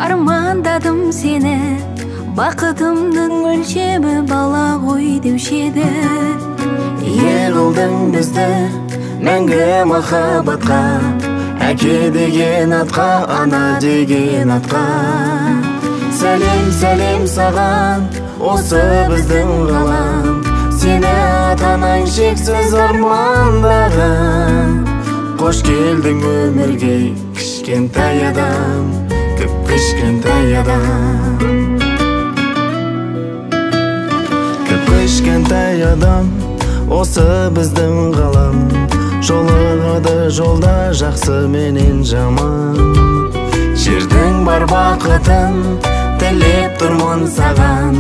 Армандадым сені, бақытымның өлшемі бала ғой деуші еді. Ие қылдың бізді мәңгі махаббатқа, әке деген атқа, ана деген атқа. Сәлем, сәлем саған, осы біздің ғалам, сені ата-анаң шексіз армандаған. Қош келдің өмірге, кішкентай адам, кіп-кішкентай адам. Кіп-кішкентай адам, осы біздің ғалам, жолығады жолда жақсы менен жаман. Жердің бар бақытын тілеп тұрмын саған,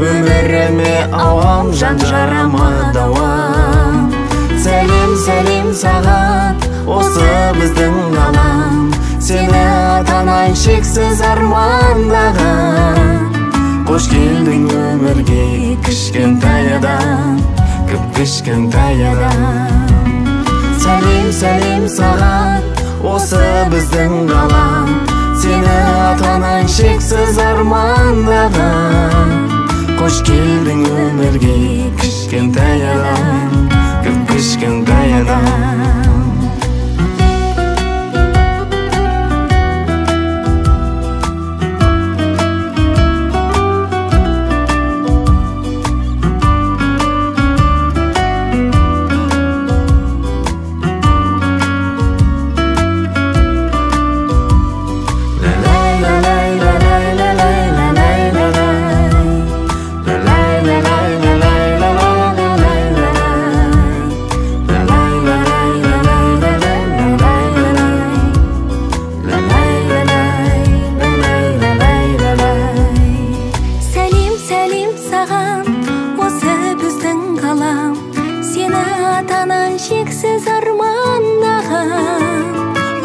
өміріме ауам, жан жарама дауам. Сәлем, сәлем саған, осы біздің ғалам, сені ата-анаң шексіз армандаған. Қош келдің өмірге, кішкентай адам, кіп-кішкентай адам. Сәлем, сәлем саған, осы біздің ғалам, сені ата-анаң шексіз армандаған. Қош келдің өмірге, кішкентай адам, кіп-кішкентай адам.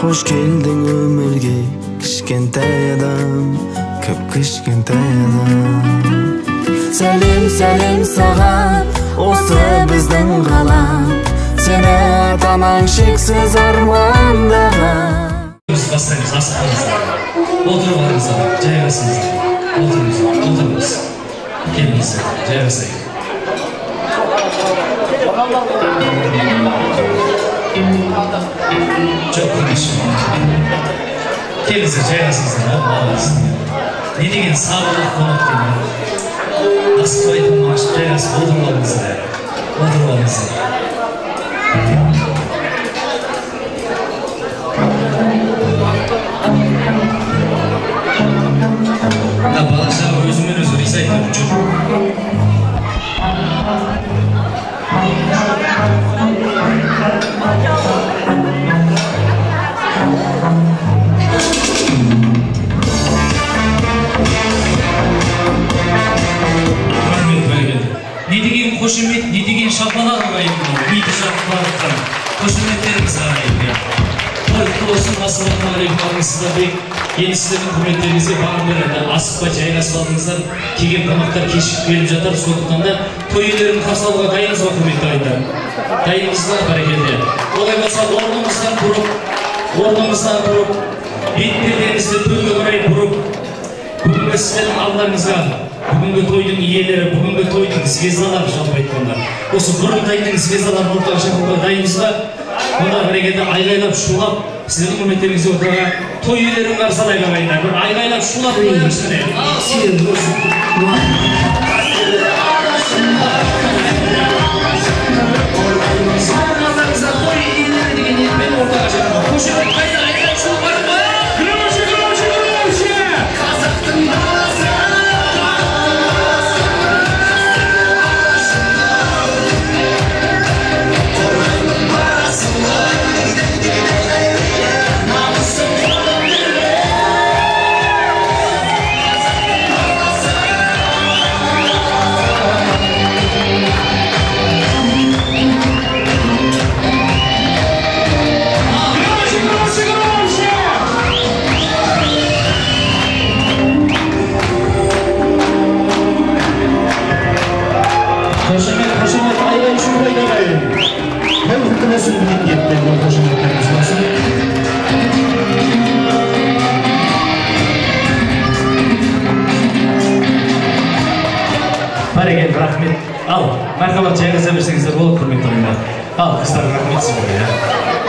Қош келдің өмірге, кішкентай адам, кіп-кішкентай адам. Сәлем, сәлем саған, осы біздің ғалам, сені ата-анаң шексіз армандаған. Біз бастаймыз, асықпаңыздар. Отырып алыңыздар, жайғасыңыздар. Отырыңыз, отырыңыз. Келіңіздер, жайғасайық. Жоқ, конечно. Келіңіздер, жайғасыңыздар, молодец. Не деген сабырлы қонақ деген. Асықпай тамақ ішіп жайғасып отырып алыңыздар. Отырып алыңыздар. Мына бала шаға өзімен өзі риза етіп жүр. Рахмет, бәрекелді. Не деген қошемет, не деген шапалақ ағайын, игі шапалақтан. Қошеметтеріңіз ағайын. Той құтты болсын, ассалаумағалейкум, армысыздар бек. Енді сіздердің құрметтеріңізге бағынбай асықпай жайғасып алыңыздар. Келген қонақтар кешігіп келіп жатыр, сондықтан да той иелерін қарсы алуға дайынбыз ба, құрметті ағайындар? Дайынбыз ба, бәрекелді. Олай болса орнымыздан тұрып, орнымыздан тұрып, бет пердемізді төрге қарай бұрып, бүгінгі сіздердің алдарыңызға бүгінгі тойдың иелері, бүгінгі тойдың звездалары, жалпы айтқанда, осы бұрымтайдың звездаларын ортаға шақыруға дайынбыз ба? Онда бәрекелді айғайлап шулап, сіздердің құрметтеріңізге ортаға той иелерін қарсы алайық ағайындар. Бір айғайлап шулап қояйықшы міне. Алдарыңызға той иелері деген ниетпен ортаға шақыруға. Қошемет қайда? Айғай шу бар ма? Громче, громче, громче! Қазақтың баласы! Намысым. Мархабат, жайғаса берсеңіздер болады, құрметті ағайындар. Ал, қыздар, рахмет сіздерге.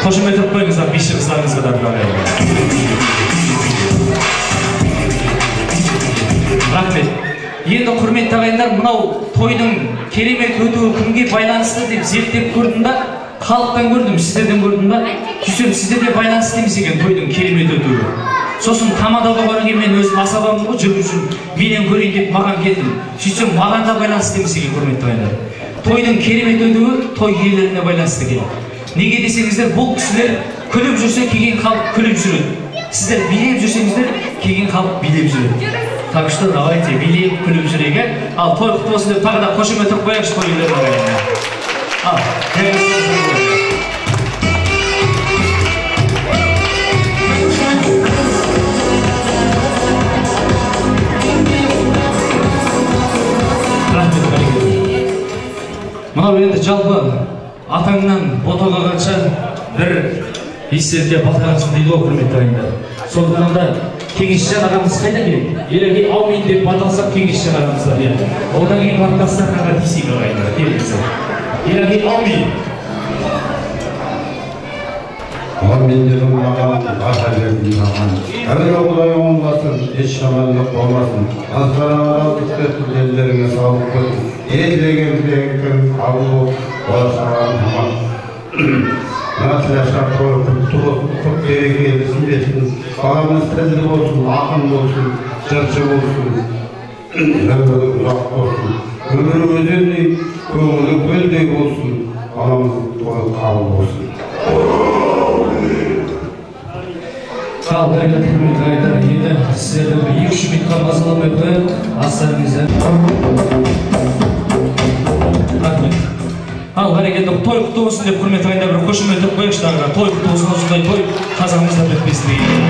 Қошемет етіп қойыңыздар, биші қыздарыңызға да бір ағайын. Рахмет. Енді, құрметті ағайындар, мынау тойдың керемет өтуі кімге байланысты деп зерттеп көрдім да, халықтан көрдім, сіздерден көрдім да, сөйтсем сіздерге байланысты емес екен тойдың керемет өтуі. Сосын тамада болғаннан кейін мен өзім асабамын ғой, жүргізушім, менен көрейін деп маған келдім. Сөйтсем маған да байланысты емес екен, құрметті ағайындар. Тойдың керемет өтуі той иелеріне байланысты екен. Неге десеңіздер, бұл кісілер күліп жүрсе, келген халық күліп жүреді. Сіздер билеп жүрсеңіздер, келген халық билеп жүреді. Так что давайте билеп күліп жүрейік. Ал той құтты болсын деп тағы да қошемет етіп қояйықшы той иелеріне ағайындар. Ал, рахмет, бәрекелді. Мынау енді жалпы атаңнан бота қалғанша бір естерге бата қалсын дейді ғой, құрметті ағайындар. Сондықтан да Кеңесжан ағамыз қайда келеді? Ереке аумин деп бата алсақ, Кеңесжан ағамыздар, иә. Одан кейін барып дастарханға тиісейік, ағайындар, келіңіздер. Ереке аумин. Аумин дедім маған, бата бердім маған. Әуелі Құдай оңдасын, еш жамандық болмасын. Азғараға түспесін, елдеріңе саулық болсын. Ел деген тілегің қабыл болып, бала-шағаң аман. Мына тілашар той құтты болсын, құт берекелі берсін. Баламыз тілді болсын, ақын болсын, жыршы болсын, өмірі ұзақ болсын. Өмірі өзендей, көңілі көлдей болсын. Баламыздың тойы қабыл болсын. Ал, бәрекелді, құрметті ағайындар, енді сіздерді бір 2-3 минутқа мазаламай қояйық. Астарыңызды. Рахмет. Ал, бәрекелді, той құтты болсын деп, құрметті ағайындар, бір қошемет етіп қояйықшы тағы да. Той құтты болсын, осындай той қазағымызда бітпесін деген.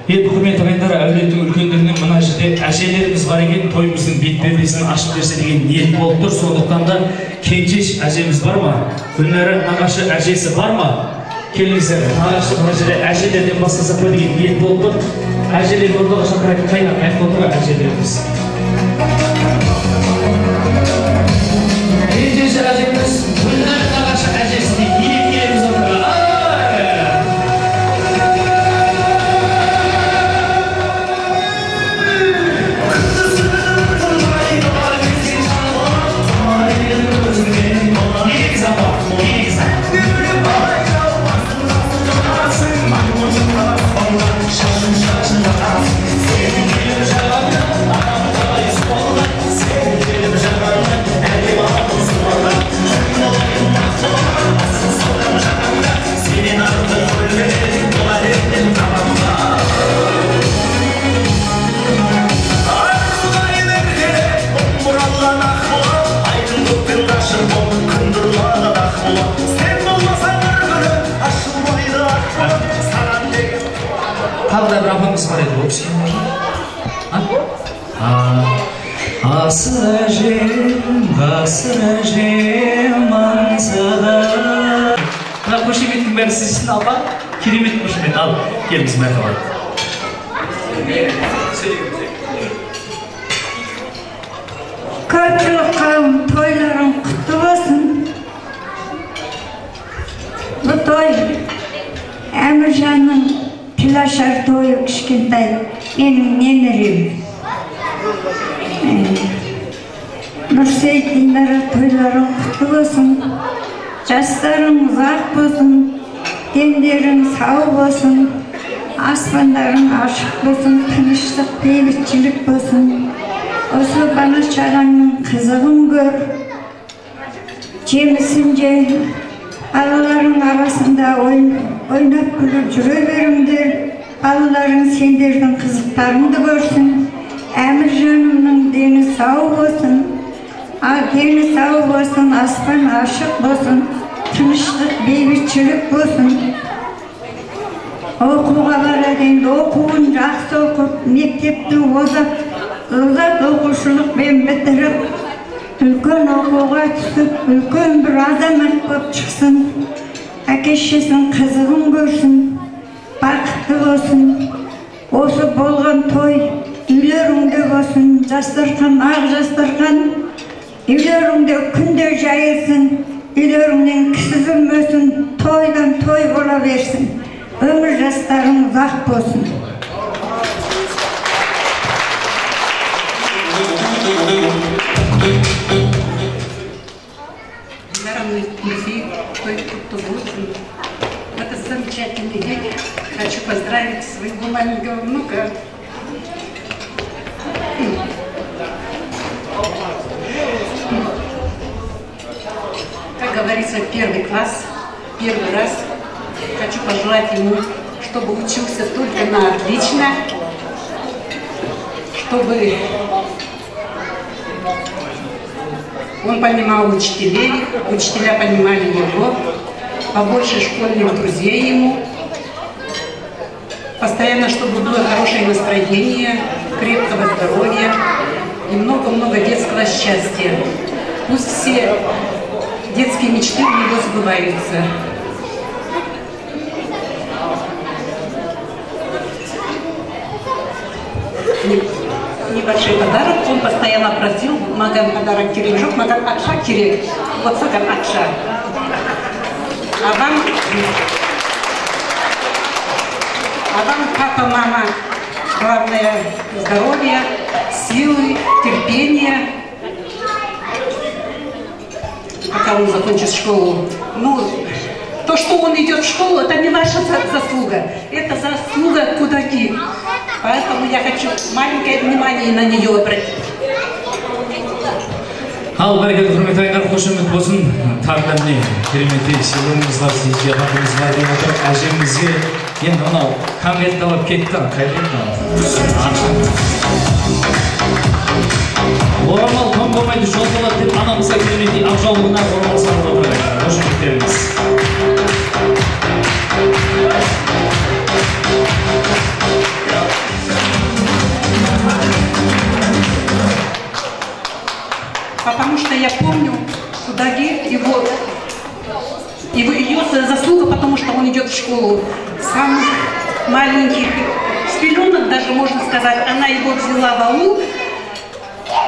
Енді, құрметті ағайындар, әулеттің үлкендерінен мына жерде әжелеріміз бар екен, тойымыздың бет пердесін ашып берсе деген ниет болып тұр. Сондықтан да Кенжеш әжеміз бар ма? Гүлнара нағашы әжесі бар ма? Келіңіздер, нағашы мына жерде әжелерден бастасақ па деген ниет болып тұр. Әжелер ортаға шақырайық, қайнап аяқта отыр әжелеріміз. Кенжеш әжеміз, Гүлнара нағашы әжесіне билеп келеміз ортаға. Тағы да бір апамыз бар еді, ол кісі. Асыр әжем, ғасыр әжем аңсаған. Мына қошеметтің бәрі сіз үшін, апа. Керемет қошемет. Ал, келіңіз, мархабат. Көпшілік қауым, тойларың құтты болсын. Бұл той Әміржанның тілашар тойы, кішкентай менің немерем. Нұрсейіт, Динара, тойларың құтты болсын. Жастарың ұзақ болсын, дендерің сау болсын, аспандарың ашық болсын, тыныштық, бейбітшілік болсын. Осы бала шағаңның қызығын көр, жемісін же, балаларың арасында ойнап күліп жүре беріңдер. Балаларың сендердің қызықтарыңды көрсін. Әміржанымның дені сау болсын, дені сау болсын, аспан ашық болсын, тыныштық, бейбітшілік болсын. Оқуға барады енді, оқуын жақсы оқып, мектепті озат оқушылықпен бітіріп, үлкен оқуға түсіп, үлкен бір азамат болып шықсын, әке шешесінің қызығын көрсін, бақытты болсын. Осы болған той Үйлеріңде болсын, жастархан, ақ жастархан, үйлеріңде күнде жайылсын, үйлеріңнен кісі үзілмесін, тойдан той бола берсін. Өмір жастарың ұзақ болсын. Той құтты болсын. В этот замечательный день хочу поздравить своего маленького внука. Как говорится, первый класс, первый раз. Хочу пожелать ему, чтобы учился только на отлично, чтобы он понимал учителей, учителя понимали его, побольше школьных друзей ему, постоянно, чтобы было хорошее настроение, крепкого здоровья и много-много детского счастья. Пусть все детские мечты у него сбываются. Небольшой подарок. Он постоянно просил, маған подарок керек жоқ, маған ақша керек. Вот саған ақша. А вам, папа, мама, главное здоровье, силы, терпение, пока он закончит школу. Ну, то, что он идет в школу, это не наша заслуга, это заслуга Кудаки. Поэтому я хочу маленькое внимание на нее обратить. Ал бәрекелді, құрметті ағайындар, қошемет болсын. Тағы да міне кереметтей сыйлығымыз бар, зияпатымыз бар деп отыр әжемізге. Енді мынау конвертті алып кетті, қайда кетті? Орамал тон болмайды, жол болады деп анамызға кереметтей ақ жаулығына орамал салып отыр. Қошеметтеріңіз. Потому что я помню Кудаги, ее заслуга, потому что он идет в школу. Самых маленьких, с пеленок даже, можно сказать, она его взяла в аул,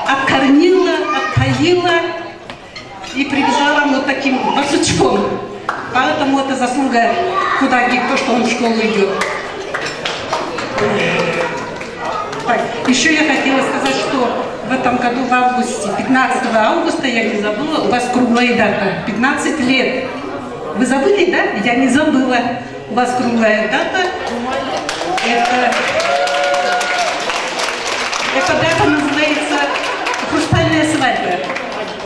откормила, отпоила и привязала вот таким барсучком. Поэтому это заслуга Кудаги, то, что он в школу идет. Так, еще я хотела сказать, что в этом году в августе, 15 августа, я не забыла, у вас круглая дата, 15 лет. Вы забыли, да? Я не забыла. У вас круглая дата. Эта дата называется «Хрустальная свадьба».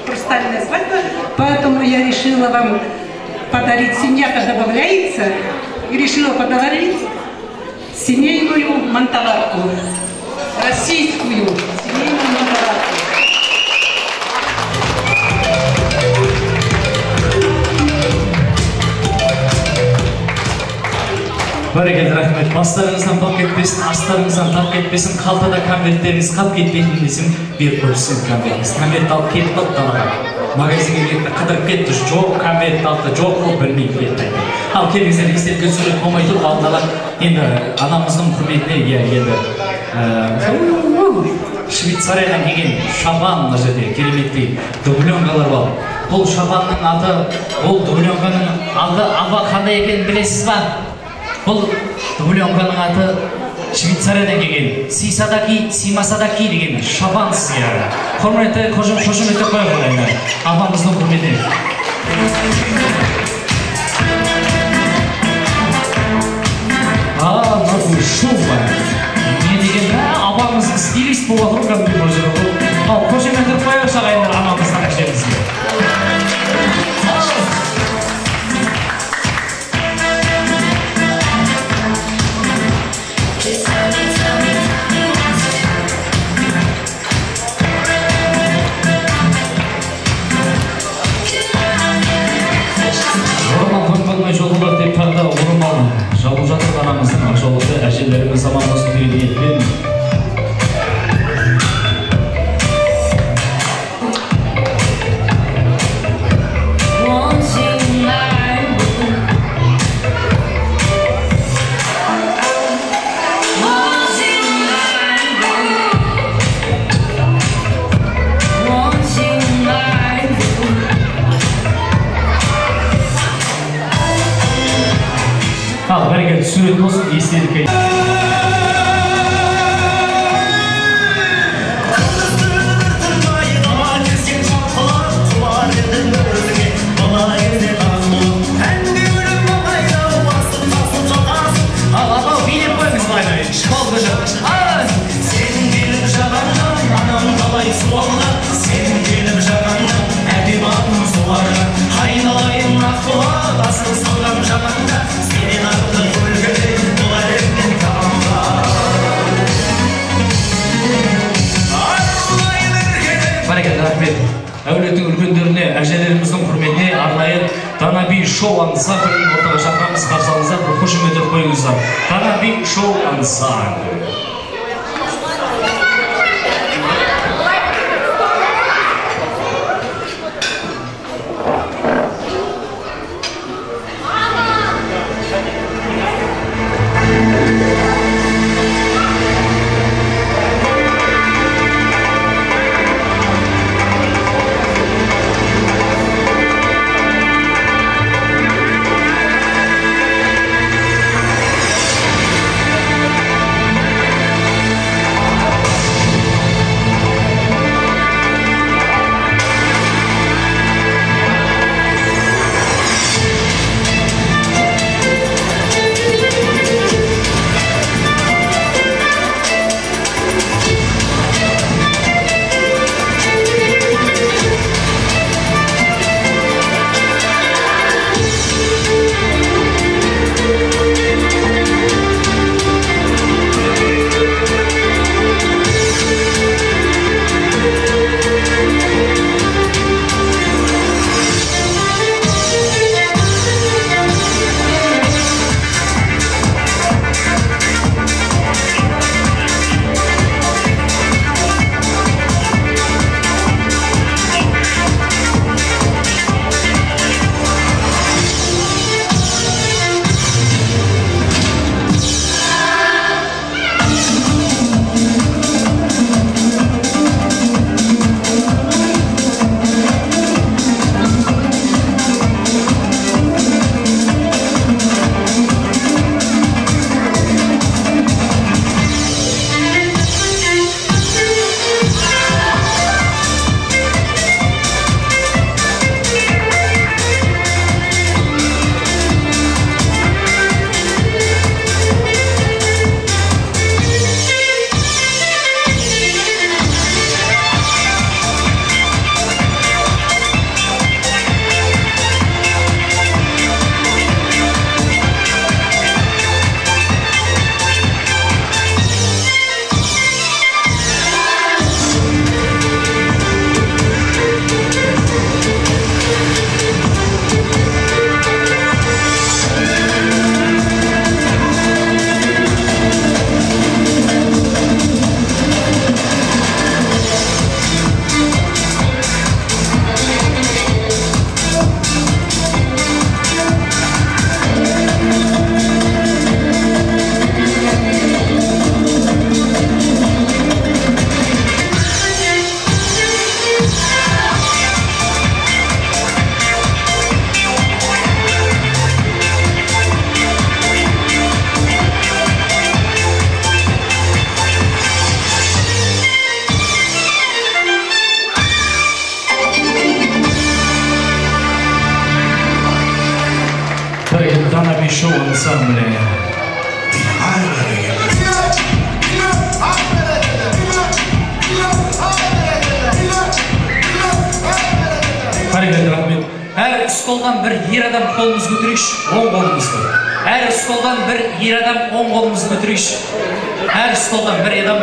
Хрустальная свадьба, поэтому я решила вам подарить, семья-то добавляется, и решила подарить семейную мантоварку, российскую семейную мантоварку. Бәрекелді, рахмет. Бастарыңыздан бақ кетпесін, астарыңыздан тақ кетпесін, қалтада конверттеріңіз қап кетпейтін десем, беріп қойсын конвертіңіз. Конвертті алып кетіп қалды далаға. Магазинге кетті, қыдырып кетті, жоқ конвертті алды, жоқ ол білмей кетті. Ал келіңіздер, естелікке сурет болмай тұр, алдын ала енді анамыздың құрметіне, иә, енді Швейцариядан келген шапан мына жерде кереметтей дубленкалар бар. Бұл шапанның аты, бұл дубленканың аты аба қандай екенін білесіз ба? Бұл дубленканың аты Швейцариядан келген сыйса да ки, сыймаса да ки деген шапан сізге. Құрметті қошеметті қояйық апамыздың құрметіне. Мынау шуба. Не деген, апамыз стилист болып отыр кәдімгі бұл жерде. Ал қошеметтеп қояйықшы ағайындар анамыздың әжемізге. Жол болады деп тағы да орамал жабылып жатыр анамыздың ақ жаулықты, әжелеріміз аман болсын деген ниетпен. Ал, бәрекелді, сурет болсын, естелікке. Ал, апау, билеп қойыңыз былай. Қол көтеріп. Сен келіп жағаңнан, анам қалай суалған, сен келіп жағаңнан, әдем атым суарған. Айналайын ақ болат, асыл саудам жағаңда, сенен артық үлгіде бұл әлемнен табамын. Бәрекелді, рахмет. Әулеттің үлкендеріне, әжелеріміздің құрметіне арнайы Дана би шоу ансамблін ортаға шақырамыз. Қарсы алыңыздар, бір қошемет қойыңыздар. Дана би шоу ансамблі. Шоу ансамблі. Бәрекелді, рахмет. Әр столдан бір ер адам қолымызды көтерейікші, оң қолымызды. Әр столдан бір ер адам оң қолымызды көтерейікші. Әр столдан бір адам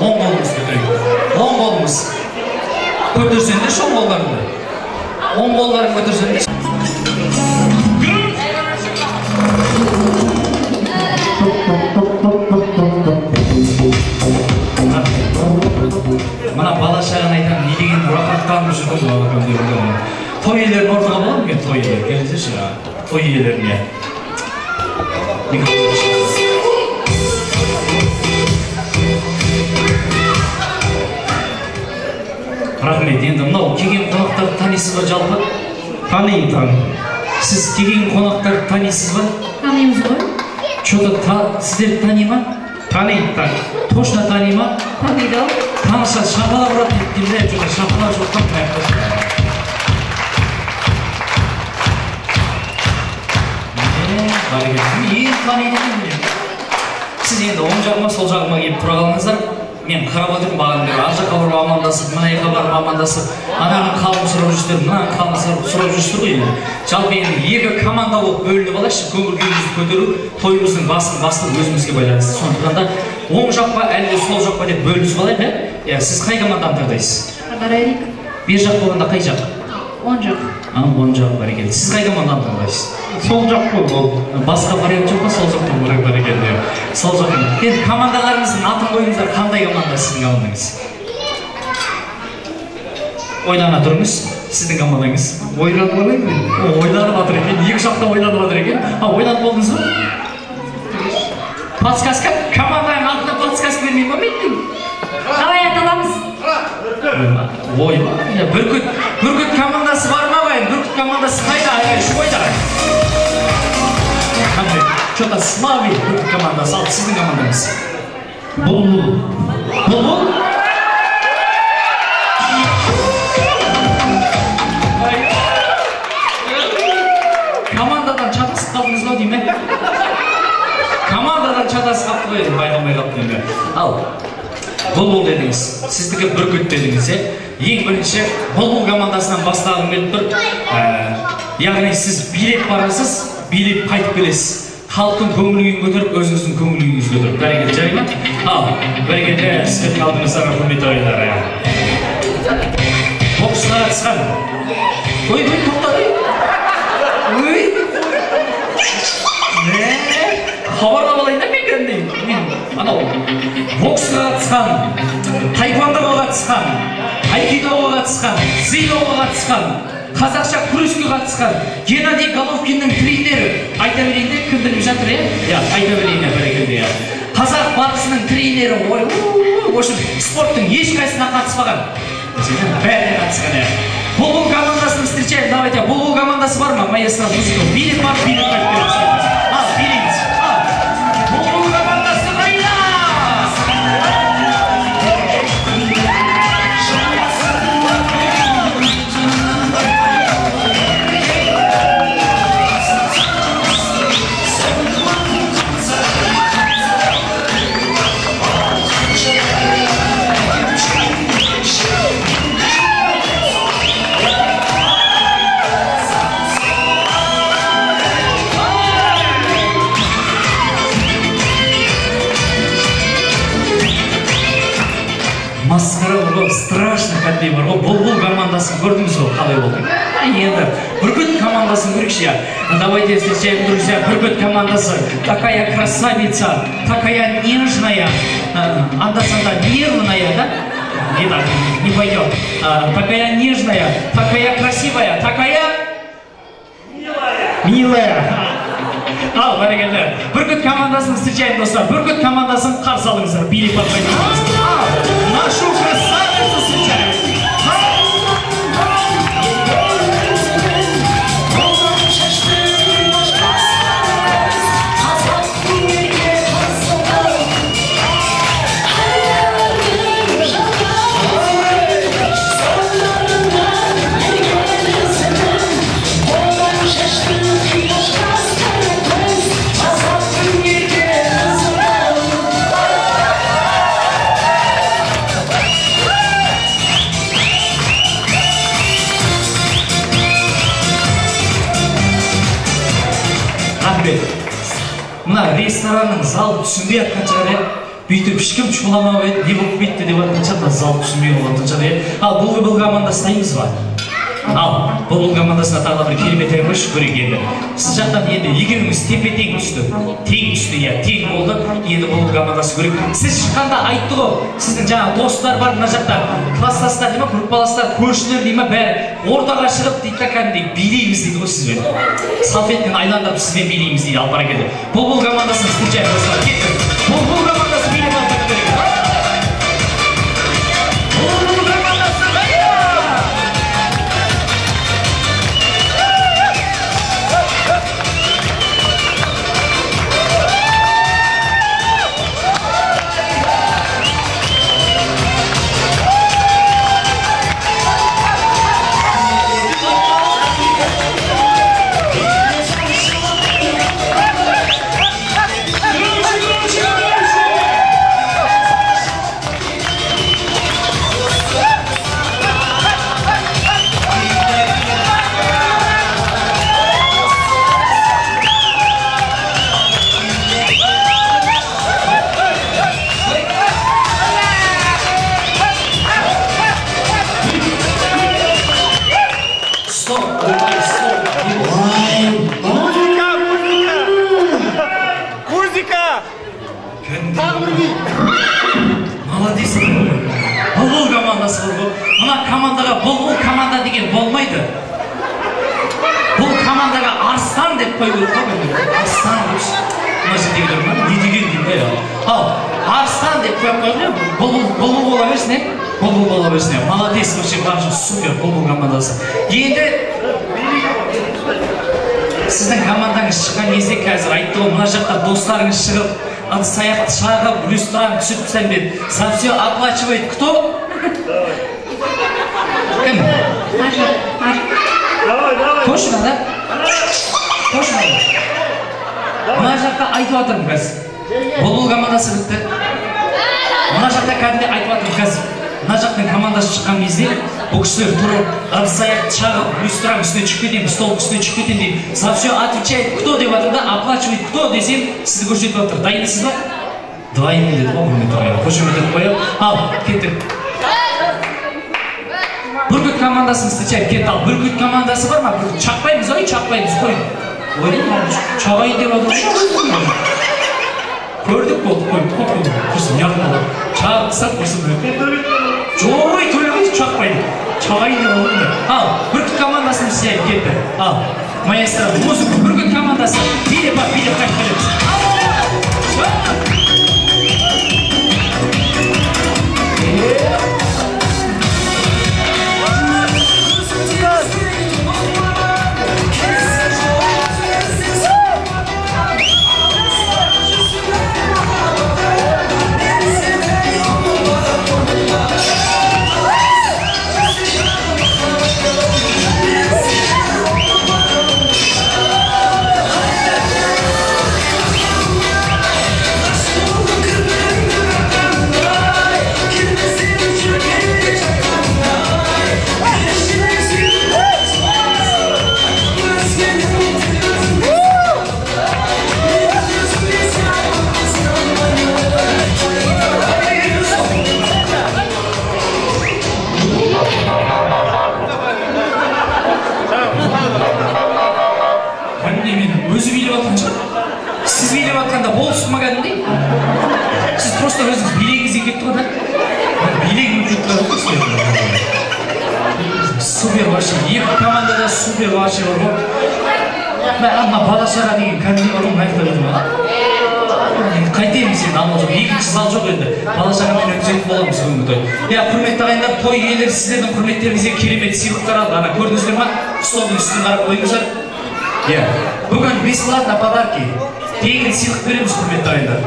оң қолымызды көтерейік. Оң қолымыз. Көтерсеңдерші оң қолдарыңды. Оң қолдарың көтерсеңдерші. Мына бала шағаны айтамын, не деген рахаттанып жүрген бала күндерінде. Той иелерін ортаға болады ма екен, той иелері? Келіңіздерші, той иелеріне. Рахмет. Енді мынау келген қонақтарды танисыз ба жалпы? Танимын, танимын. Сіз келген қонақтарды танисыз ба? Танимыз ғой. Че-то сіздерді тани ма? Таниды, таниды. Точно тани ма? Таниды. Таныса шапалақ ұрады дейді, что-то шапалақ жоқ та мына жақта. Ең таниды екен міне. Сіз енді оң жағыма, сол жағыма келіп тұра қалыңыздар. Мен қарап отырмын бағанадан бері. Ар жаққа барып амандасып, мына жаққа барып амандасып, ананың қалын сұрап жүрсіздер, мынаның қалын сұрап жүрсіздер ғой енді. Жалпы енді екі команда болып бөлініп алайықшы, көңіл күйімізді көтеру, тойымыздың басын басты өзімізге байланысты. Сондықтан да оң жақ па, әлде сол жақ па деп бөлінісіп алайық, ә? Иә, сіз қай команданы таңдайсыз? Қарайық. Бер жақ болғанда қай жақ? Оң жақ. Оң жақ, бәрекелді. Сіз қай команданы таңдайсыз? Сол жақ қой, болды. Басқа вариант жоқ па? Сол жақтан барайық, бәрекелді. Сол жақтан. Енді командаларыңыздың атын қойыңыздар. Қандай команда сіздің командаңыз? Ойлана тұрыңыз. Сіздің командаңыз. Ойланып алайын мен. Ойланып жатыр екен. Екі жақта ойланып жатыр екен. Ойланып болдыңыз ба? Подсказка? Команданың атына подсказка бермей ма мен? Қалай аталамыз? Ой, Бүркіт. Бүркіт командасы бар ма ағайын? Бүркіт командасы қайда? Айғай, шу қайда? Қандай? Что-то слабый Бүркіт командасы. Ал сіздің командаңыз. Бұлбұл. Бұлбұл? Командадан шатасып қалдыңыз ба деймін? Командадан шатасып қалыпты ғой енді, байқамай қалыпты енді. Ал, Бұлбұл дедіңіз, сіздікі Бүркіт дедіңіз, е? Ең бірінші Бұлбұл командасынан бастағым келіп тұр. Яғни сіз билеп барасыз, билеп қайтып келесіз. Халықтың көңіл күйін көтеріп, өзіңіздің көңіл күйіңізді көтеріп. Бәрекелді, жарай ма? Ал, бәрекелді, сіздердің алдыңызда құрметті ағайындар. Боксқа қатысқан. Ой, ой, тоқтады. Ой. Хабарлап алайын да мен кәдімгідей. Мен анау боксқа қатысқан, таэквондоға қатысқан, айкидоға қатысқан, дзюдоға қатысқан, қазақша күреске қатысқан Геннадий Головкиннің тренері. Айта берейін де, кім біліп жатыр, иә? Иә, айта берейін, бәрекелді, иә. Қазақ барысының тренері, ой, в общем, спорттың ешқайсысына қатыспаған. Бәріне қатысқан, иә. Бұлбұл командасын встречаем, давайте. Бұлбұл командасы бар ма? Маэстро музыка. Билеп барып, билеп қайтып келеміз. Ал, билейміз. Ал, Бұлбұл командасы қайда? Масқара болып, страшно кәдімгідей бар ғой. Бұлбұл командасын көрдіңіз ғой, қалай болды? Енді Бүркіт командасын көрейікші, иә. Давайте встречаем, друзья, Бүркіт командасы. Такая красавица, такая нежная, анда-санда нервная, да? Не так, не пойдет. Такая нежная, такая красивая, такая... Милая. Ал, бәрекелді. Бүркіт командасын встречаем, достар. Бүркіт командасын қарсы алыңыздар. Билеп бармайды. Ал, нашу красавицу встречаем. Мына ресторанның залы түсінбей жатқан шығар, иә? Бүйтіп ешкім шуламап еді, не болып кетті деп жатқан шығар, мына зал түсінбей қалатын шығар, иә? Ал, Бұлбұл командасы дайынбыз ба? Ал, Бұлбұл командасына тағы да бір керемет ән қойшы, көрейік енді. Сіз жақтан енді екеуіңіз тепе-тең түсті. Тең түсті, иә, тең болды. Енді Бұлбұл командасы көрейік. Сіз шыққанда айтты ғой, сіздің жаңа достар бар мына жақта, класстастар дей ма, группаластар, көршілер дей ма, бәрі ортаға шығып дейді да кәдімгідей билейміз дейді ғой сізбен. Салфетпен айландырып сізбен билейміз дейді, алып бара келді. Бұлбұл командасын встречаем, достар, кеттік. Бұлбұл командасы билеп алып қайту керек. Бұлбұл командасы қайда? Арыстан деп қою керек қой. Арыстан деп. Мына жердегілер ма? Не деген деймін да. Ал, Арыстан деп қойып қойып, бұлбұл бола берсін, е? Бұлбұл бола берсін. Молодец, вообще баршы, супер, бұлбұл командасы. Енді сіздің командаңыз шыққан кезде қазір айтты ғой, мына жақта достарыңыз шығып, ыдыс аяқты шағып, люстраны түсіріп тастаймын деді. За все оплачивает кто? Кім? Точно, да? Точно. Мына жақта айтып жатырмын қазір. Бұлбұл командасы бітті. Мына жақта кәдімгідей айтып жатырмын қазір. Мына жақтың командасы шыққан кезде бұл кісілер тұрып, ыдыс аяқты шағып, люстраның үстіне шығып кетемін, столдың үстіне шығып кетемін дейді. За все отвечает кто деп жатыр да, оплачивает кто десем, сізді көрсетіп жатыр. Дайынсыз ба? Дайынмын деді ғой, құрметті ағайын. Қошемет қояйық. Ал, кеттік. Бүркіт командасын встречает. Кетті. Ал, бүркіт командасы бар ма? Бүркіт шақпаймыз, ой, шақпаймыз, қой. Ой, шағайын деп жатыр. Көрдік болды, қой, қой, құрсын, неғып болды. Шағып тастап, құрсын. Жоқ, ой, төлемейді, шақпайды. Шағайын деп жатыр. Ал, бүркіт командасын встречает. Кетті. Ал, маэстро, музыка, бүркіт командасы. Билеп бар, билеп қайтып келеміз. Ал, сіз просто өзіңіз билегіңізге кетті ғой да? Билегім кетті ғой. Супер вообще. Екі командада супер вообще бар ғой. Мына бала шаға деген кәдімгідей бар ғой, мына жақта өтіп. Қайтеміз енді, амал жоқ. Екінші зал жоқ енді. Бала шағамен өткізетін боламыз бүгінгі той. Иә, құрметті ағайындар, той иелері, сіздердің құрметтеріңізге керемет сыйлықтар алды. Ана көрдіңіздер ма? Столдың үстін қарап қойыңыздар. Иә. Бүгін бесплатно подарки. Тегін сыйлық береміз, құрметті ағайындар.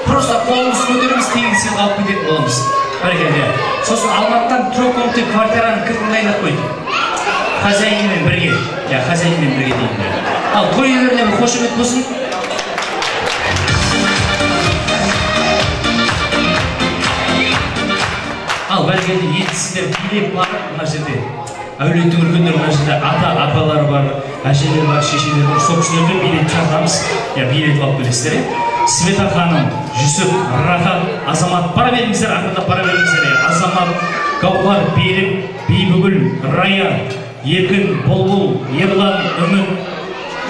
Просто қолымызды көтереміз, тегін сыйлық алып кететін боламыз. Бәрекелді. Сосын Алматыдан трехкомнатный квартираның кілтін дайындап қойдық. Хозяинмен бірге. Иә, хозяинмен бірге деймін. Ал, той иелеріне бір қошемет болсын. Ал, бәрекелді, енді сіздер билеп барып, мына жерде әулеттің үлкендері, мына жерде ата, апалар бар, әжелер бар, шешелер бар, сол кісілерді билет шақырамыз. Иә, билет алып келесіздер. Света ханым, Жүсіп, Рахат, Азамат, бара беріңіздер, ақырындап бара беріңіздер. Азамат, Гаухар, Берік, Бибігүл, Рая, Еркін, Бұлбұл, Ерлан, Үміт,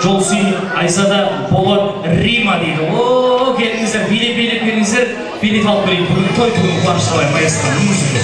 Жолсүй, Айзада, Болат, Рима дейді. О, келіңіздер, билеп билеп келіңіздер, билет алып келейік. Бүгін той, бүгін қуаныш қалай, маэстро, музыка.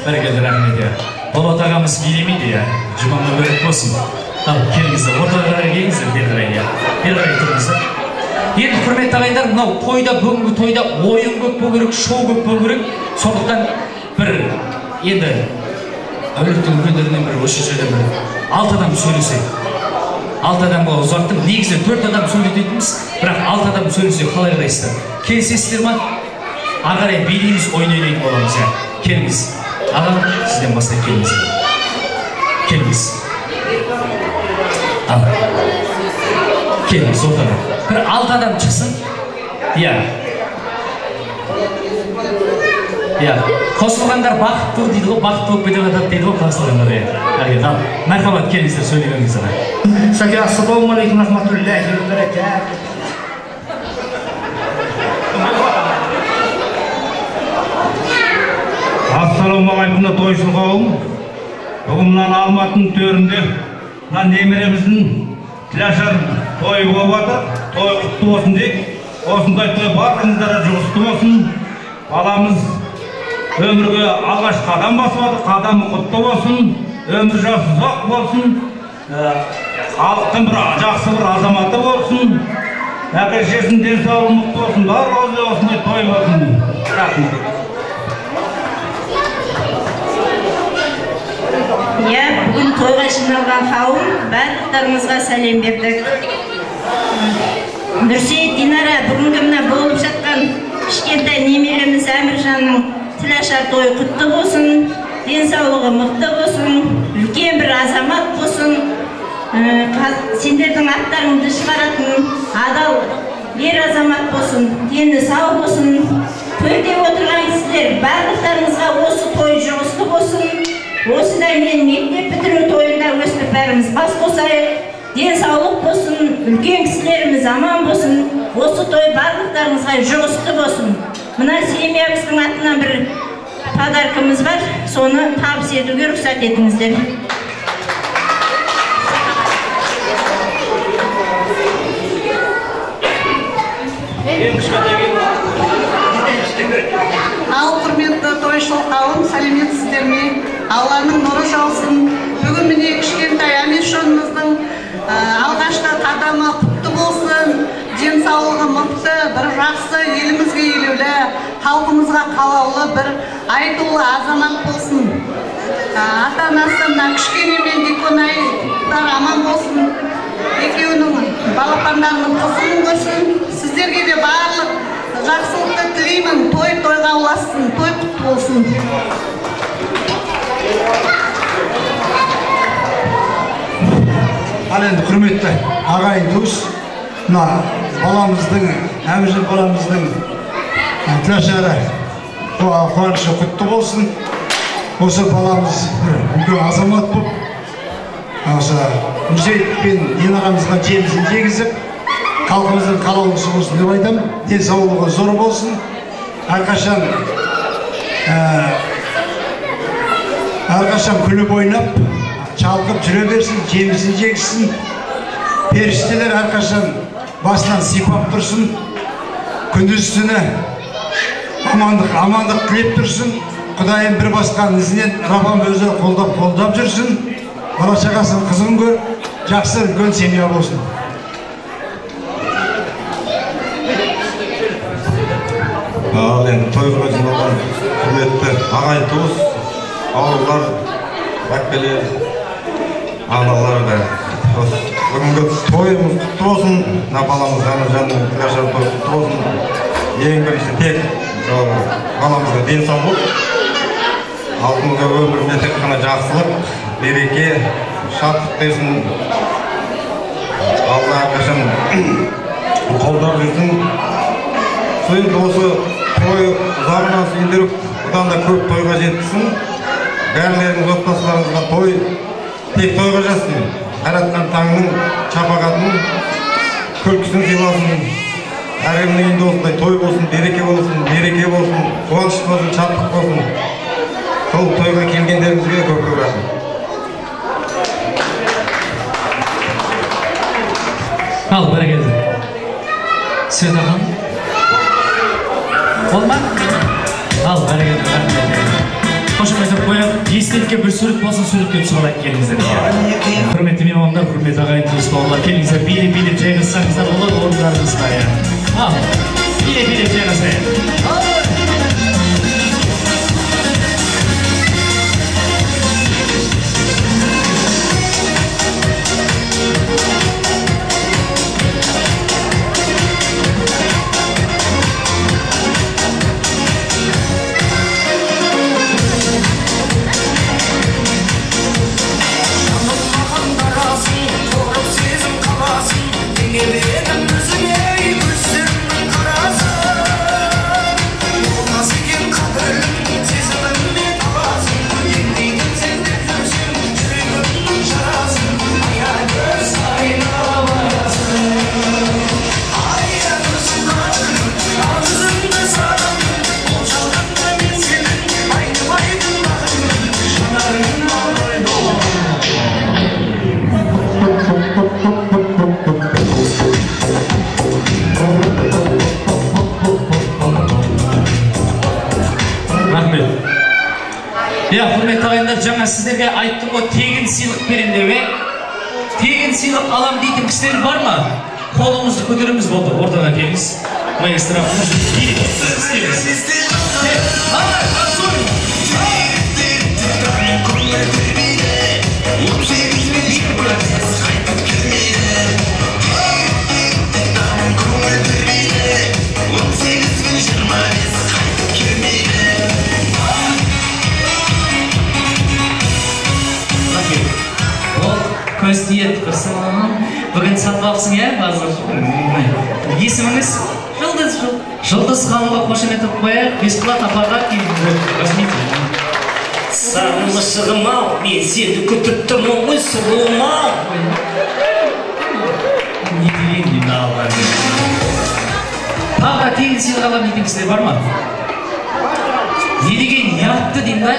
Бәрекелді, рахмет. Болат ағамыз билемейді, иә. Жұма мүбәрек болсын. Ал, келіңіздер, ортаға қарай келіңіздер, бері қарай, иә. Бері қарай тұрыңыздар. Енді, құрметті ағайындар, мынау тойда, бүгінгі тойда ойын көп болу керек, шоу көп болу керек. Сондықтан бір енді әулеттің үлкендерінен бір осы жерде бір 6 адам сөйлесе. 6 адамға ұзаттым. Негізі 4 адам сөйлететінбіз, бірақ 6 адам сөйлесе қалай қарайсыздар? Келісесіздер ма? Ары қарай билейміз, ойын ойнайтын боламыз, иә. Келіңіз. Ағам, сізден бастап келіңіз. Келіңіз. Ал. Келіңіз ортаға. Бір 6 адам шықсын. Иә. Иә. Қосылғандар бақытты дейді ғой, бақытты болып кете жатады дейді ғой қосылғандар. Иә. Бәрекелді. Ал, мархабат, келіңіздер, сөйлей беріңіздер. Сәке, ассалаумағалейкум рахматуллахи ва баракатух. Ассалаумағалейкум тойшыл қауым. Бүгін мына Алматының төрінде мына немереміздің тілашар тойы болып жатыр. Той құтты болсын дейік. Осындай той барлығыңыздарға жұғысты болсын. Баламыз өмірге алғаш қадам басып жатыр. Қадамы құтты болсын. Өмір жасы ұзақ болсын. Халықтың бір жақсы бір азаматы болсын. Әке шешесінің денсаулығы мықты болсын. Барлығы осындай той болсын. Рахмет. Иә, бүгін тойға жиналған қауым, барлықтарыңызға сәлем бердік. Нұрсейіт, Динара, бүгінгі мына болып жатқан кішкентай немереміз Әміржанның тілашар тойы құтты болсын, денсаулығы мықты болсын, үлкен бір азамат болсын. Сендердің аттарыңды шығаратын адал ер азамат болсын, дені сау болсын. Төрде отырған кісілер, барлықтарыңызға осы той жұғысты болсын. Осыдай мен мектеп бітіру тойында өстіп бәріміз бас қосайық, денсаулық болсын, үлкен кісілеріміз аман болсын, осы той барлықтарыңызға жұғысты болсын. Мына семьямыздың атынан бір подаркымыз бар, соны табыс етуге рұқсат етіңіздер. Ал, құрметті тойшыл қауым, сәлеметсіздер ме? Алланың нұры жаусын. Бүгін міне кішкентай Әміржанымыздың алғашқы қадамы құтты болсын, денсаулығы мықты, бір жақсы, елімізге елеулі, халқымызға қалаулы бір айтулы азамат болсын. Ата-анасы мына кішкене мен Диконайдар аман болсын, екеуінің балапандарының қызығын көрсін. Сіздерге де барлық жақсылықты тілеймін. Той тойға ұлассын, той құтты болсын. Ал енді құрметті ағайын туыс, мына баламыздың, Әміржан баламыздың тілашары қуанышы құтты болсын. Осы баламыз бір үлкен азамат болып, осы Нұрсейіт пен Динарамызға жемісін жегізіп, халқымыздың қалаулысы болсын деп айтамын. Денсаулығы зор болсын. Әрқашан күліп ойнап, шалқып жүре берсін, жемісін жегізсін. Періштелер әрқашан басынан сипап тұрсын. Күндіз түні амандық тілеп тұрсын. Құдайым бір басқан ізінен Раббым өзі қолдап жүрсін. Бала шағасының қызығын көріп, жақсы үлкен семья болсын. Ал енді тойға жиналған құрметті ағайын туыс, бауырлар, әпкелер, аналар да. Бүгінгі тойымыз құтты болсын. Мына баламыз Әміржанның тілашар тойы құтты болсын. Ең бірінші тек баламызға денсаулық, алдыңғы өмірінде тек қана жақсылық, береке, шаттық берсін. Алла әрқашан қолдап жүрсін. Енді осы той ұзағынан сүйіндіріп, бұдан да көп тойға жеткізсін. Бәрілеріңіз отбасыларыңызға той, тек тойға жазсын. Әр атқан таңның шапағатын, күлкісін сыйласын. Әркімнің үйінде осындай той болсын, береке болсын, мереке болсын, қуаныш болсын, шаттық болсын. Сол тойға келгендеріңізге көп-көп рахмет. Ал, бәрекелді. Света ханым. Болды ма? Ал, бәрекелді, рахмет. Қошемет қояйық. Естелікке бір сурет болсын, суретке түсіп алайық, келіңіздер. Құрметті меймандар, құрметті ағайын туыс бауырлар, келіңіздер, билеп-билеп жайғассаңыздар болады орындарыңызға. Ал, билеп-билеп жайғасайық. сіздерге айттым ғой, тегін сыйлық беремін деп, Тегін сыйлық алам дейтін кісілер бар ма? Қолыңызды көтеріңіз, болды, ортаға келіңіз. Маэстро, істейміз. Көз тиеді, құрсын. Бүгін сатып алыпсың, иә, қазір. Есіміңіз? Жұлдыз. Жұлдыз ханымға қошемет қояйық. Бесплатно подарки возьмите. Сары мысығым ау, мен сені күтіп тұрмын ғой, сұлуым ау. Не деген деймін, Алла. Тағы да тегін сыйлық аламын дейтін кісілер бар ма? Не деген ұятты деймін да.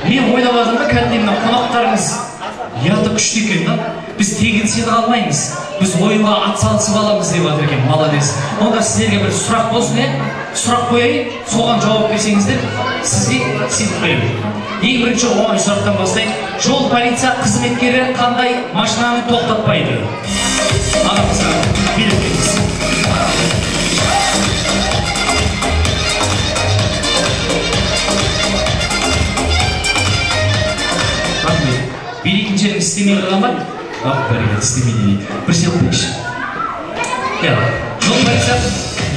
Мен ойлап жатырмын да, кәдімгідей мына қонақтарыңыз ұяты күшті екен да. Біз тегін сыйлық алмаймыз, біз ойынға атсалысып аламыз деп жатыр екен. Молодец. Онда сіздерге бір сұрақ болсын, иә? Сұрақ қояйын, соған жауап берсеңіздер, сізге сыйлық беремін. Ең бірінші оңай сұрақтан бастайын. Жол полиция қызметкері қандай машинаны тоқтатпайды? Ағамызға билеп беріңіз. Рахмет. Билейтін жеріңіз істемей қалған ба? Ақ, бәрекелді, істемейді дейді. Бір сыйлық берейікші.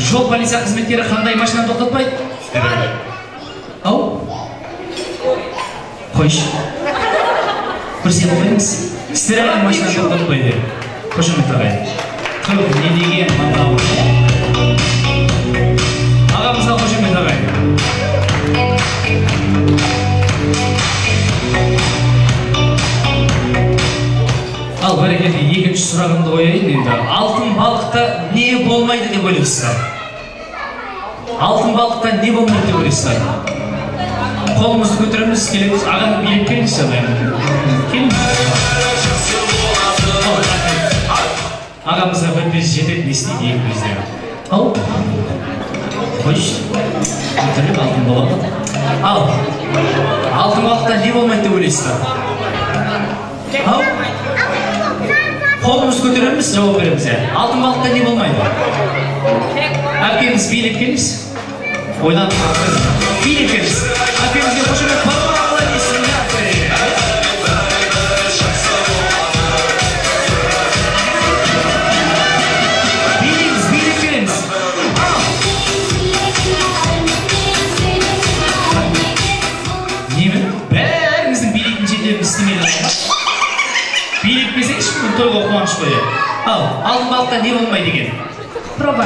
Жол полиция қызметкері қандай машинаны тоқтатпайды? Ау? Қойшы. Бір сыйлық беріңіз. Стиральный машинаны тоқтатпайды. Қошемет ағай. Түр, не деген мынау. Ағамызға қошемет ағай. Ал, бәрекелді, екінші сұрағымды қояйын енді. Алтын балықта не болмайды деп ойлайсыздар? Алтын балықта не болмайды деп ойлайсыздар? Қолымызды көтереміз, келеміз. Ағам, билеп келіңізші, ағайын. Келіңіз. Ағамызға бір без жетеді, не істейді екі безде. Ал, қойшы. Өтірік алтын болады. Ал, алтын балықта не болмайды деп ойлайсыздар? Ал, қолымызды көтереміз, жауап береміз. Алтын балықта не болмайды? Әпкеміз билеп келіңіз. Ойланып билеп келіңіз. Әпкемізге қошемет бар ма? Билейміз, билеп келеміз. Немен? Бәріміздің билейтін жерлеріміз істемей қалған ба? Билеп келсеңізші, бүгін тойға қуаныш қой. Ал, алтын балықта не болмайды екен? Проба.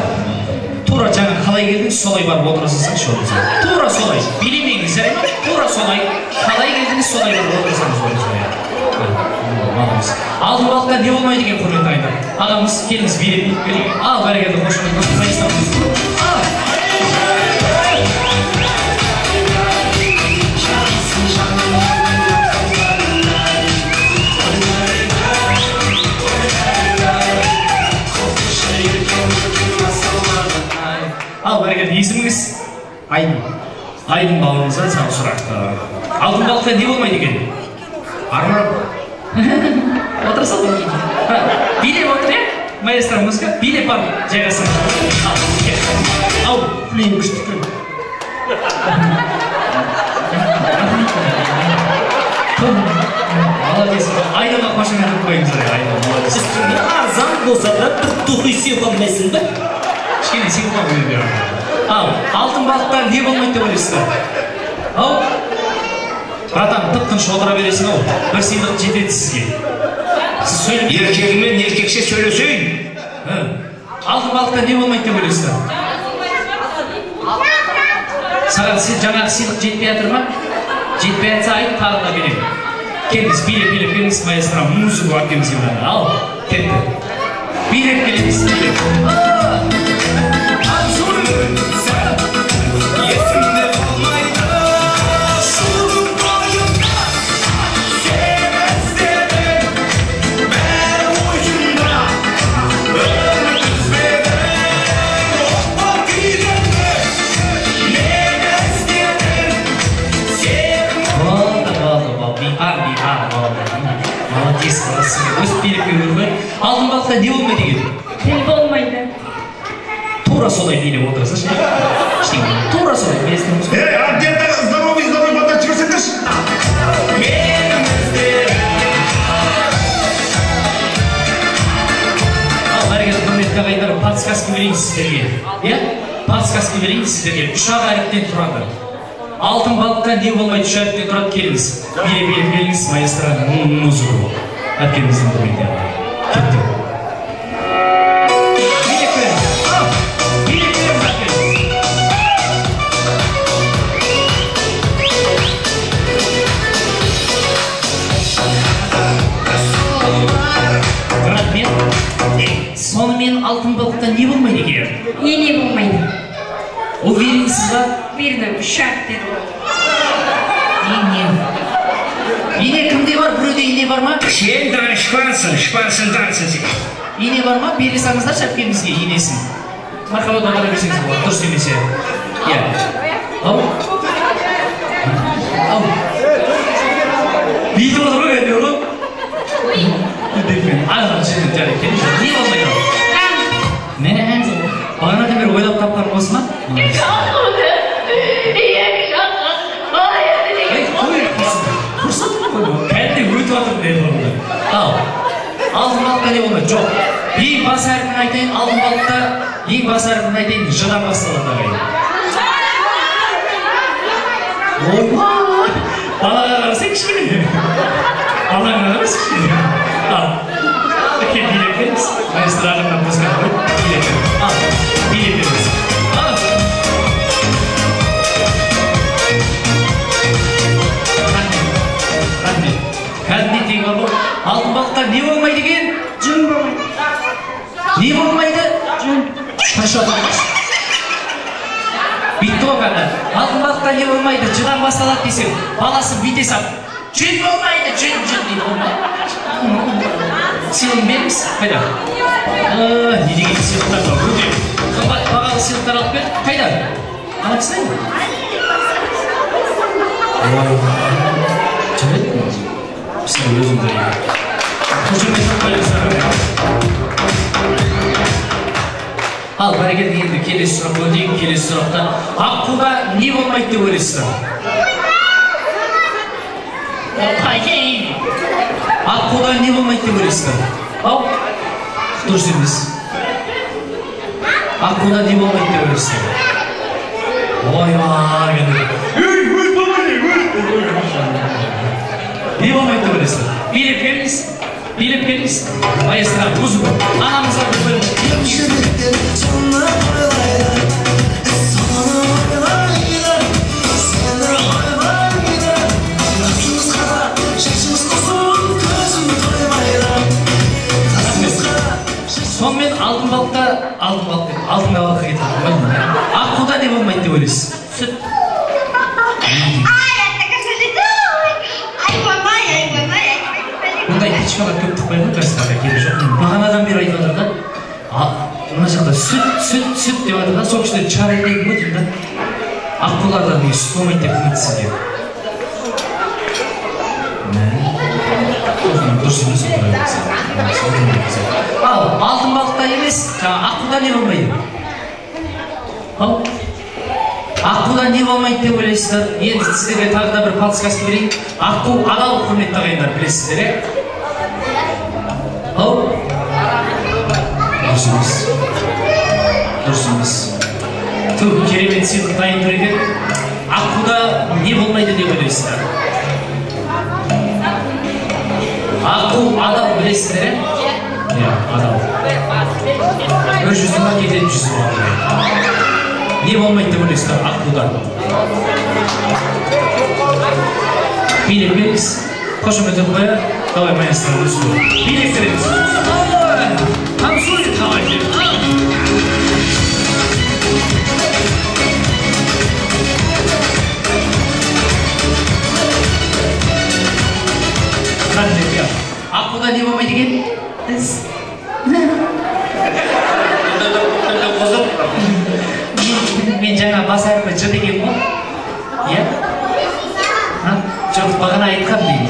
Тура жаңа қалай келдіңіз, солай барып отыра салсаңызшы орныңызға. Тура солай. Билемеңіз, жарай ма? Тура солай. Қалай келдіңіз, солай барып отыра салыңыз орныңызға. Алтын балықта не болмайды екен, құрметті ағайындар? Ағамыз, келіңіз, билеп келейік. Ал, бәрекелді, қошемет. Ал! Ал, бәрекелді, есіміңіз? Айдын. Айдын бауырымызға саған сұрақ. Алтын балықта не болмайды екен? Арман. Отыра сал. Билеп отыр, иә? Маэстро музыка. Билеп бар, жайғасың. Ал, кел. Ау, блин, күшті екен. Молодец. Айдынға қошемет қойыңыз. Айдын, молодец. Үстіңе арзан болса да тұқ-тұқи сеуіп алмайсың ба? Кішкене сеуіп алып қойыңыз. Ал, алтын балықта не болмайды деп ойлайсыздар? Ау, братан, тып-тыныш отыра бересің ау. Бір сыйлық жетеді сізге. Сіз сөйлеп... Еркегімен еркекше сөйлесейін. Алтын балықта не болмайды деп ойлайсыздар? Саған жаңағы сыйлық жетпей жатыр ма? Жетпей жатса айт, тағы да беремін. Келіңіз, билеп билеп келіңіз, маэстро, музыка әпкемізге мынаны. Ал, кетті. Билеп келеміз. Есімде қалмайды шудың бойында, сені іздедім, бәрі ойымда, үміт үзбедім, оқпа күйгенде, мені іздедің, сені. Болды, болды, болды. Есік өсіп билеп беру ғой. Алтын балықта не болмайды екен? Тіл болмайды. Тура солай билеп отырасың. Тура солай. Эй, а где-то здоровый, здоровый подарок жіберсеңдерші. Ал, бәрекелді, құрметті ағайындар, подсказка берейін сіздерге. Иә? Подсказка берейін сіздерге. Үш-ақ әріптен тұрады. Алтын балықта не болмайды, үш әріптен тұрады, келіңіз. Билеп келіңіз, маэстро, музыку. Әпкеміздің құрметіне. Кетті. Билеп береміз. Билеп береміз, әпкеміз. Рахмет. Сонымен алтын балықта не болмайды екен? Ене болмайды. Уверенсіз ба? Уверена, үш әріп деді ғой. Ене. Ене кімде бар? Біреуде ене бар ма? Сен данышпансың, шпансың, дансың сен. Ене бар ма? Бере салыңыздаршы әпкемізге енесін. Мархабат отыра берсеңіз болады, дұрыс емесе. Иә. Ау. Ау. Бүйтіп отыр ғой, кәдімгі ғой. Не болмайды? Мә, бағанадан бері ойлап тапқан осы ма? Кәдімгі өтіп жатыр деді ғой. Ал, алтын балықта не болмайды? Жоқ. Ең бас әрпін айтайын, алтын балықта ең бас әрпін айтайын, жыдан басталады ағайын. Ойбай! Балаға қарасаң кішкене. Балаға қарасаң кішкене. Ал, кел билеп беріңіз. Маэстро ағымнан қосқан ғой. Билеп беріңіз. Ал, билеп беріңіз. Ал. Рахмет. Рахмет. Кәдімгідей тең бар ғой. Алтын балықта не болмайды екен? Жүн болмайды. Не болмайды? Жүн. Қанша отырмыз? Бүйтті ғой кәдімгі. Алтын балықта не болмайды? Жыдан басталады десең, баласы бүйте сап. Жүн болмайды, жүн, жүн дейді ғой. Сыйлығын беріңіз. Қайда? Не деген сыйлықтар бар, өте қымбат бағалы сыйлықтар алып кел. Қайда? Ана кісі? Жарайды. Сен өзің де. Қошемет қойыңыздар. Ал, бәрекелді, енді келесі сұрақ өтейік. Келесі сұрақта аққуда не болмайды деп ойлайсыздар? Аққуда не болмайды деп ойлайсыздар? Ау, дұрыс емес. Аққуда не болмайды деп ойлайсыздар? Ойбай, не болмайды деп ойлайсыздар? Билеп келіңіз, билеп келіңіз. Маэстро, музыка. Анамызға қойып. Сонымен алтын балықта, алтын балық деп, алтын балыққа кетіп қалдым. Аққуда не болмайды деп ойлайсыз? Сүт. Бұндай печкалар көп тықпай ғой, қазір керек жоқ. Бағанадан бері айтып жатыр да. Мына жақта сүт, сүт, сүт деп жатыр да. Сол кісілер чарай деген ғой деймін да. Аққулардан не сүт болмайды деп кім айтты сізге? Дұрыс емес, отыра беріңіз. Ал, алтын балықта емес, аққуда не болмайды? Ау, аққуда не болмайды деп ойлайсыздар? Енді сіздерге тағы да бір подсказка берейін. Аққу адал, құрметті ағайындар, білесіздер, е? Ау, дұрыс емес. Дұрыс емес. Ту, керемет сыйлық дайын тұр екен. Аққуда не болмайды деп ойлайсыздар? Аққу адал, білесіздер, е? Иә, адал. Бір жүзі бар, кететін жүзі бар. Не болмайды деп ойлайсыздар аққуда? Билеп беріңіз. Қошемет қояйық. Давай, маэстро, музыку. Билеп беріңіз. Танцуй, давайте. Рахмет, иә. Аққуда не болмайды екен? Іс. Мен жаңа бас әрпі Ж деген ғой. Иә? Жоқ, бағана айтқам деймін.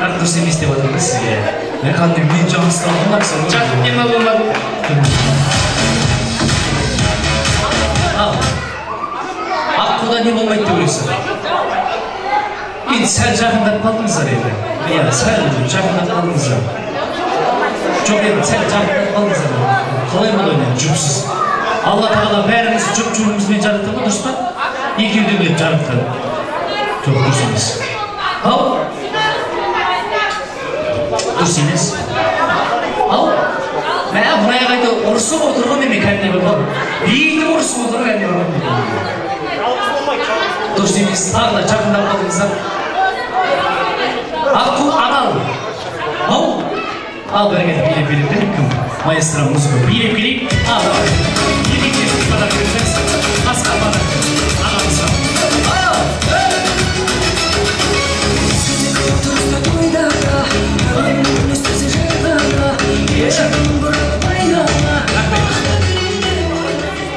Бірақ дұрыс емес деп жатыр да сізге. Мен қандай мен жаңылыстырдым мына кісі. Жатып демалып. Ал. Аққуда не болмайды деп ойлайсыз? Енді сәл жақындап қалдыңыздар енді. Иә, сәл жақындап қалдыңыздар. Жоқ енді сәл жақындап қалдыңыздар. Қалай болады енді жұпсыз? Алла тағала бәрімізді жұп-жұбымызбен жаратты ғой, дұрыс па? Екеуден бөліп жаратты. Жоқ, дұрыс емес. Ал? Дұрыс емес. Ал? Мә, мына ағайды ұрысып отыр ғой неме кәдімгі бір ғой. Бүйтіп ұрысып отыр кәдімгі бір. Дұрыс емес. Тағы да жақындап қалдыңыздар. Аққу адал. Ау? Ал, бәрекелді, билеп билеп де. Кім? Маэстро музыка. Билеп келейік. Ал, давай. Еркектер подарок берсеңіз. Асқа подарок. Ағамызға. Ал!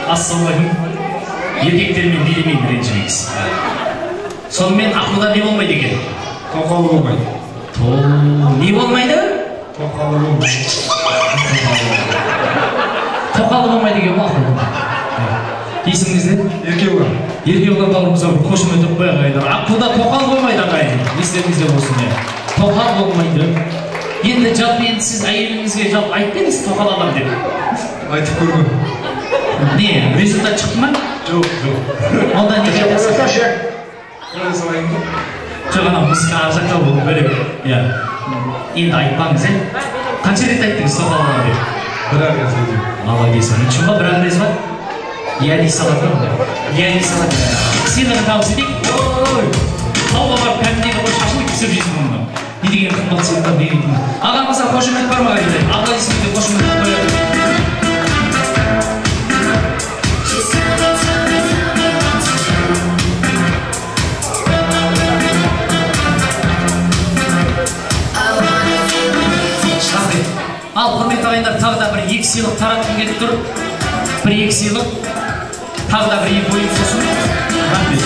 Ассалаумағалейкум. Еркектермен билемеймін, ренжімеңіз. Сонымен аққуда не болмайды екен? Тоқалы болмайды. Не болмайды? Тоқалы болмайды. Тоқалы болмайды екен ғой аққуда. Есіміңіз не? Еркебұлан. Еркебұлан бауырымызға бір қошемет етіп қояйық ағайындар. Аққуда тоқал болмайды ағайын. Естеріңізде болсын. Тоқал болмайды. Енді жалпы енді сіз әйеліңізге жалпы айтып па едіңіз тоқал аламын деп? Айтып көргем. Не, результат шықты ма? Жоқ, жоқ. Онда неге айтасыз? Жоқ, анау музыка ар жақта болу керек. Иә. Енді айтпаңыз, е? Қанша рет айттыңыз тоқал аламын деп? Бір ақ рет айттым. Молодец. Шын ба, бір ақ рет ба? Иә дей салады ғой. Иә дей салады. Сыйлығын табыс етейік. Ой! Тауға барып кәдімгідей ғой шашлык пісіріп жейсің мұны. Не деген қымбат сыйлықтар беретін. Ағамызға қошемет бар ма ағайындар? Аплодисменттер қошемет қояды. Ал, құрметті ағайындар, тағы да бір екі сыйлық таратқым келіп тұр. Бір екі сыйлық. Тағы да бір екі ойын сосын. Рахмет.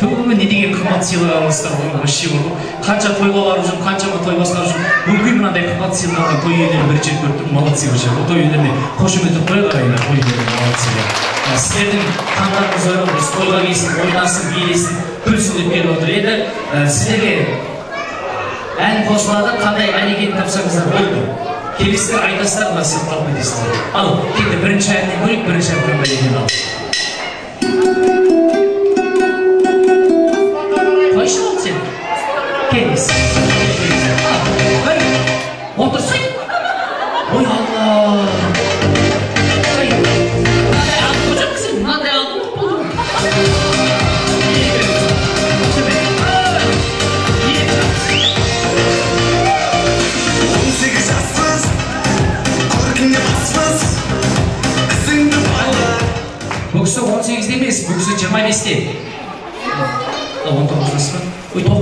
Түбі не деген қымбат сыйлық алыңыздар ғой, вообще бар ғой. Қанша тойға барып жүрмін, қаншама той басқарып жүрмін. Өңкей мынандай қымбат сыйлық алған той иелерін бірінші рет көріп тұрмын. Молодцы вообще. Бұл той иелеріне қошемет етіп қояйық ағайындар, той иелеріне молодцы. Сіздердің қандарыңыз ойнап, тойға келсін, ойнасын, билесін, күлсін деп келіп отыр. Енді сіздерге ән қосылады, қандай ән екенін тапсаңыздар болды. Келесіздер, айтасыздар, мына сыйлықты алып кетесіздер. Ал, енді бірінші әннен көрейік, бірінші ән қандай екенін ал. Қойшы ол сен. Келіңіз. Бір, отырсай. Ой, Алла. Мынандай алып қойсақ, сен мынандай алып болды. Бұл кісі 18-де емес, бұл кісі 25-те. 19 жас па? Ой, тоқ.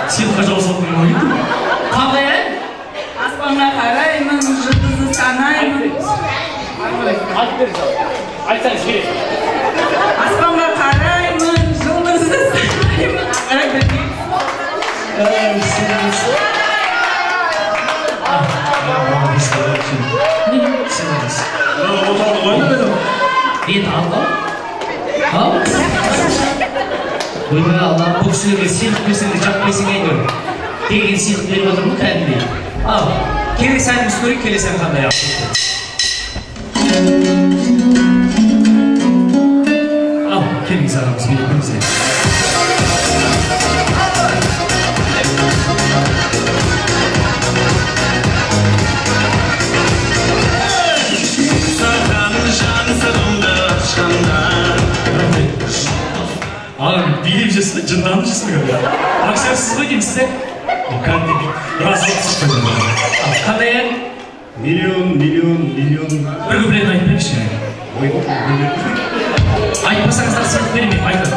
Сыйлыққа жауап салып қойған. Қандай ән? Аспанға қараймын, жұлдызды санаймын. Айтып беріңіз. Айтсаңыз береді. Аспанға қараймын, жұлдызды санаймын. Қарай білмеймін. Енді алды. Ал? Ойбай Алла, бұл кісілерге сыйлық берсең де жаппайсың әйтеуір. Деген сыйлық беріп отырмын кәдімгідей. Ал, келесі әнімізді көрейік, келесі ән қандай? Ал, келіңіз ағамыз, билеп көріңіз. Ағам, билеп жүрсіз, жынданып жүрсіз ғой. Актерсіз ғой деймін сіз, кәдімгідей разы болып қойдым. Қандай ән? Миллион, миллион, миллион. Бір куплетін айтып беріңізші. Айтпасаңыздар сыйлық бермеймін, айтын.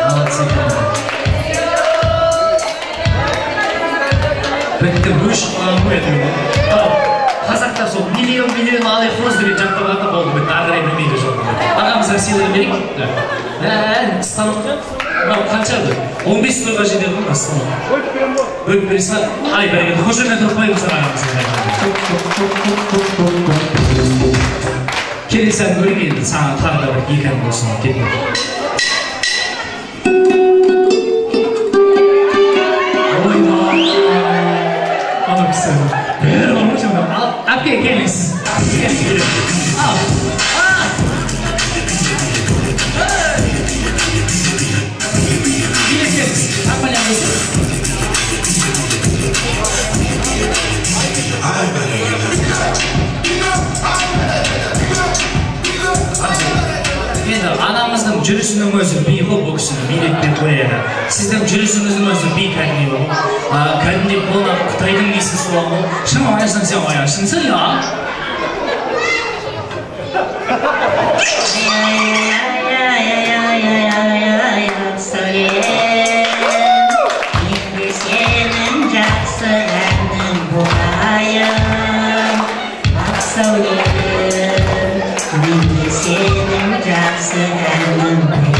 Молодцы. Бітті, өшіп қалған ғой әйтеуір. Қазақтар сол миллион, миллион алай қоз деген жаттап алғанда болды бітті. Ары сыйлығын берейік. Станок мынау қанша? 15 тойға жетеді ғой мына станок. Бөліп бересіз ба? Ай, бәрекелді. Қошемет қойыңыздар ағамызға. Келесі ән көрейік енді, саған тағы да бір екі ән болсын. Кеттік. Ойбай. Ана кісі. Бәрі бар ғой жаңа. Ал, әпке келіңіз. Ал. Енді анамыздың жүрісінің өзі би ғой, бұл кісіні билетпей қояды. Сіздің жүрісіңіздің өзі би кәдімгідей ғой. Кәдімгідей бұл Қытайдың несін соған ғой. Шын аясың сен ая, шынсы я. Сенің жақсы әнің болайын, ақ сәулем, мен де сенің жақсы әнің болайын.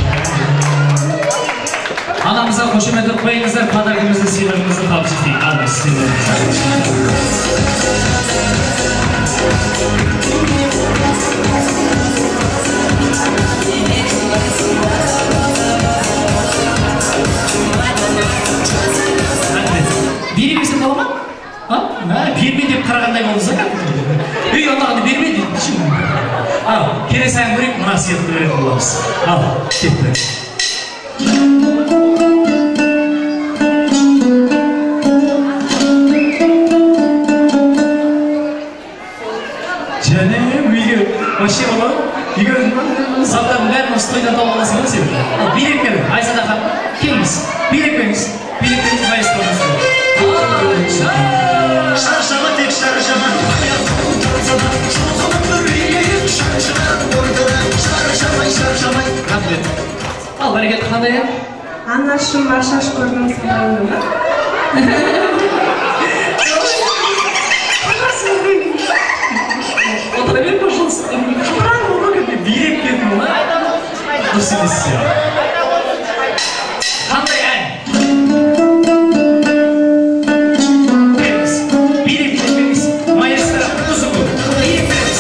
Анамызға қошемет қойыңыздар, подаркімізді, сыйлығымызды табыс етейік. Алыңыз сыйлығымызды. Бере берсем бола ма? Берме деп қарағандай болдыңыз ба? Үй, анағаны берме дейді. Ал, келесі ән көрейік, мына сыйлықты беретін боламыз. Ал, кетті. Жаным, үйге вообще бола ма? Үйге заттардың бәрін осы тойдан тауып аласың ғой сен. Ал, билеп бер, Айзада ханым, келіңіз. Билеп беріңіз. Билеп беріңіз, маэстромыз. Шаршама, тек шаршама, шаршамай, шаршамай. Рахмет. Ал, бәрекелді, қандай ән? Анашым, ашаш көрдім саған. Отыра бер, пожалуйста. Билеп кеттім ғой. Дұрыс емес. Қандай ән? Билеп кетпеңіз. Маэстро, музыку. Билеп беріңіз.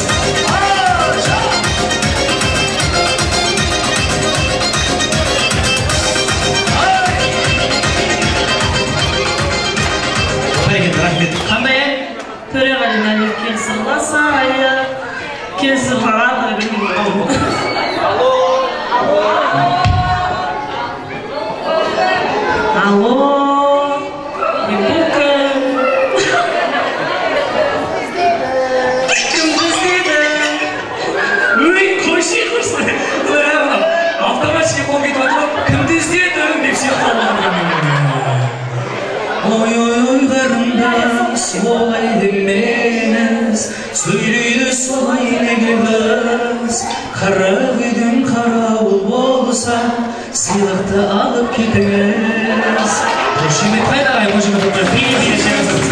Бәрекелді, рахмет. Қандай ән? Төреғалин Әлі кел сырласайық, кел сырлағаны білмеймін. Алло, мен бұл кім? Кімді іздедің? Өй, қойшы, қойшы. Автоматически қол кетіп жатыр ғой. Кімді іздедің деп сен қол. Ой, ой, ой, қарындас, олай демеңіз, сөйлейді солай неге қыз? Қырық үйден қарауыл болса, сыйлықты алып кетіңіз. Қошемет қайда ағай, қошемет қойып, биле, биле, шайқасамыз.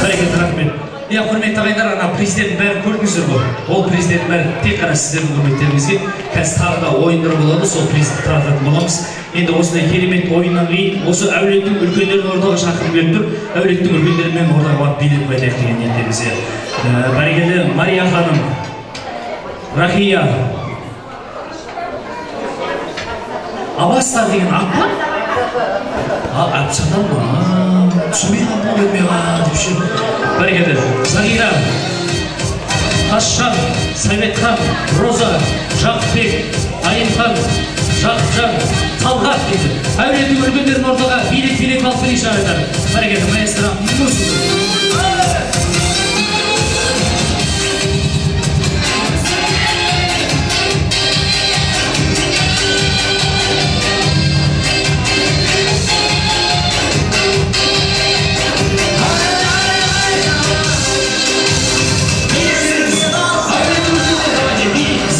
Бәрекелді, рахмет. Иә, құрметті ағайындар, ана президенттің бәрін көрдіңіздер ғой. Ол президенттің бәрі тек қана сіздердің құрметтеріңізге. Қазір тағы да ойындар болады, сол призді тарататын боламыз. Енді осындай керемет ойыннан кейін осы әулеттің үлкендерін ортаға шақырып келіп тұр. Әулеттің үлкендерімен ортаға барып билеп қайтайық деген ниеттеміз. Бәрекелді, Мария ханым, Рахия, Абастар деген ат па? Ат сатам ба? Түсінбей қалдым ғой мен деп ше. Бәрекелді. Загира, Тасжан, Сәбетхан, Роза, Жақыпбек, Айымхан, Жақыпжан, Талғат дейді. Әулеттің үлкендерін ортаға билет билет алып келейікші ағайындар. Бәрекелді, маэстро, музыка. Давайте, билейміз.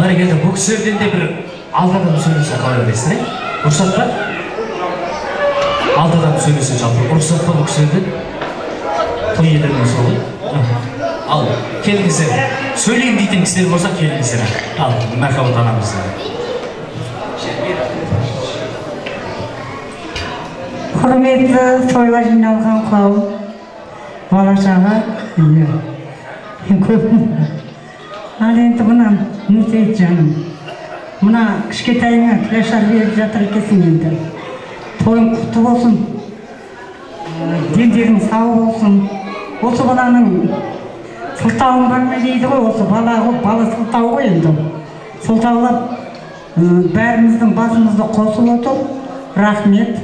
Бәрекелді, бұл кісілерден де бір 6 адам сөйлесе қалай ойлайсың, е? Рұқсат па? 6 адам сөйлесе жалпы рұқсат па бұл кісілерден? Той иелерінен сол ғой. Ал, келіңіздер. Сөйлеймін дейтін кісілер болса келіңіздер. Ал, мәрхабат анамыз. Құрметті тойға жиналған қауым, бала шаға, көп. Ал енді мына Нұрсейіт жаным, мына кішкентайыңа тілашар беріп жатыр екенсің енді. Тойың құтты болсын, дендерің сау болсын. Осы баланың сылтауын бар ма дейді ғой, осы бала ғой, бала сылтау ғой енді. Сылтаулап бәріміздің басымызды қосып отыр. Рахмет.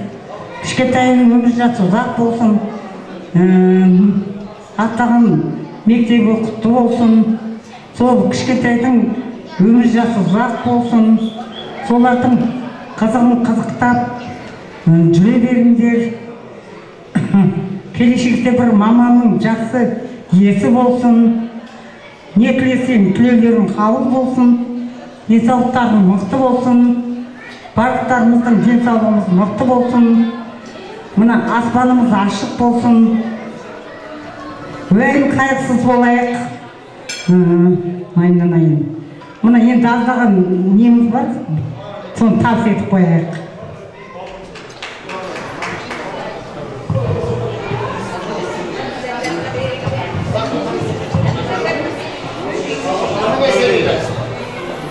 Кішкентайының өмір жасы ұзақ болсын, аттаған мектебі құтты болсын. Сол кішкентайдың өмір жасы ұзақ болсын, солардың қызығын қызықтап жүре беріңдер. Келешекте бір маманың жақсы иесі болсын. Не тілесең тілеулерің қабыл болсын, денсаулықтарың мықты болсын, барлықтарымыздың денсаулығымыз мықты болсын, мына аспанымыз ашық болсын, уәйім қайғысыз болайық. Айналайын. Мына енді аздаған неміз бар, соны табыс етіп қояйық.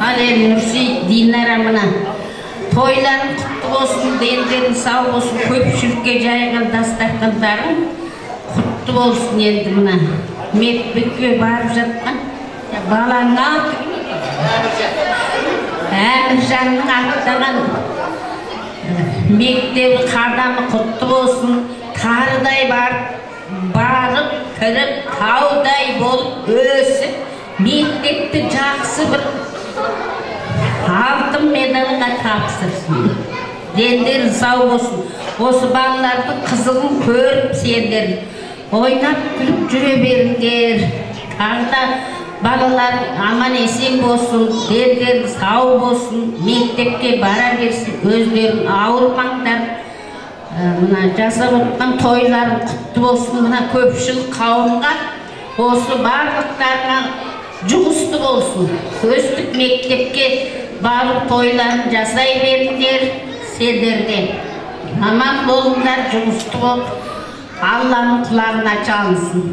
Ал енді Нұрсейіт, Динара, мына тойларың құтты болсын, дендерің сау болсын, көпшілікке жайған дастархандарың құтты болсын. Енді мына мектепке барып жатқан балаңа Әміржанның аттаған мектебі қадамы құтты болсын. Тарыдай барып кіріп, таудай болып өсіп, мектепті жақсы бір алтын медальға тапсырсын. Дендерің сау болсын. Осы балалардың қызығын көріп сендер ойнап күліп жүре беріңдер. Тағы да балаларың аман есен болсын, дендерің сау болсын, мектепке бара берсін, өздерің ауырмаңдар. Мына жасап отқан тойларың құтты болсын. Мына көпшілік қауымға осы барлықтарына жұғысты болсын. Өстіп мектепке барып тойларын жасай беріңдер. Сендерде аман болыңдар, жұғысты болып Алланың құлағына чалынсын.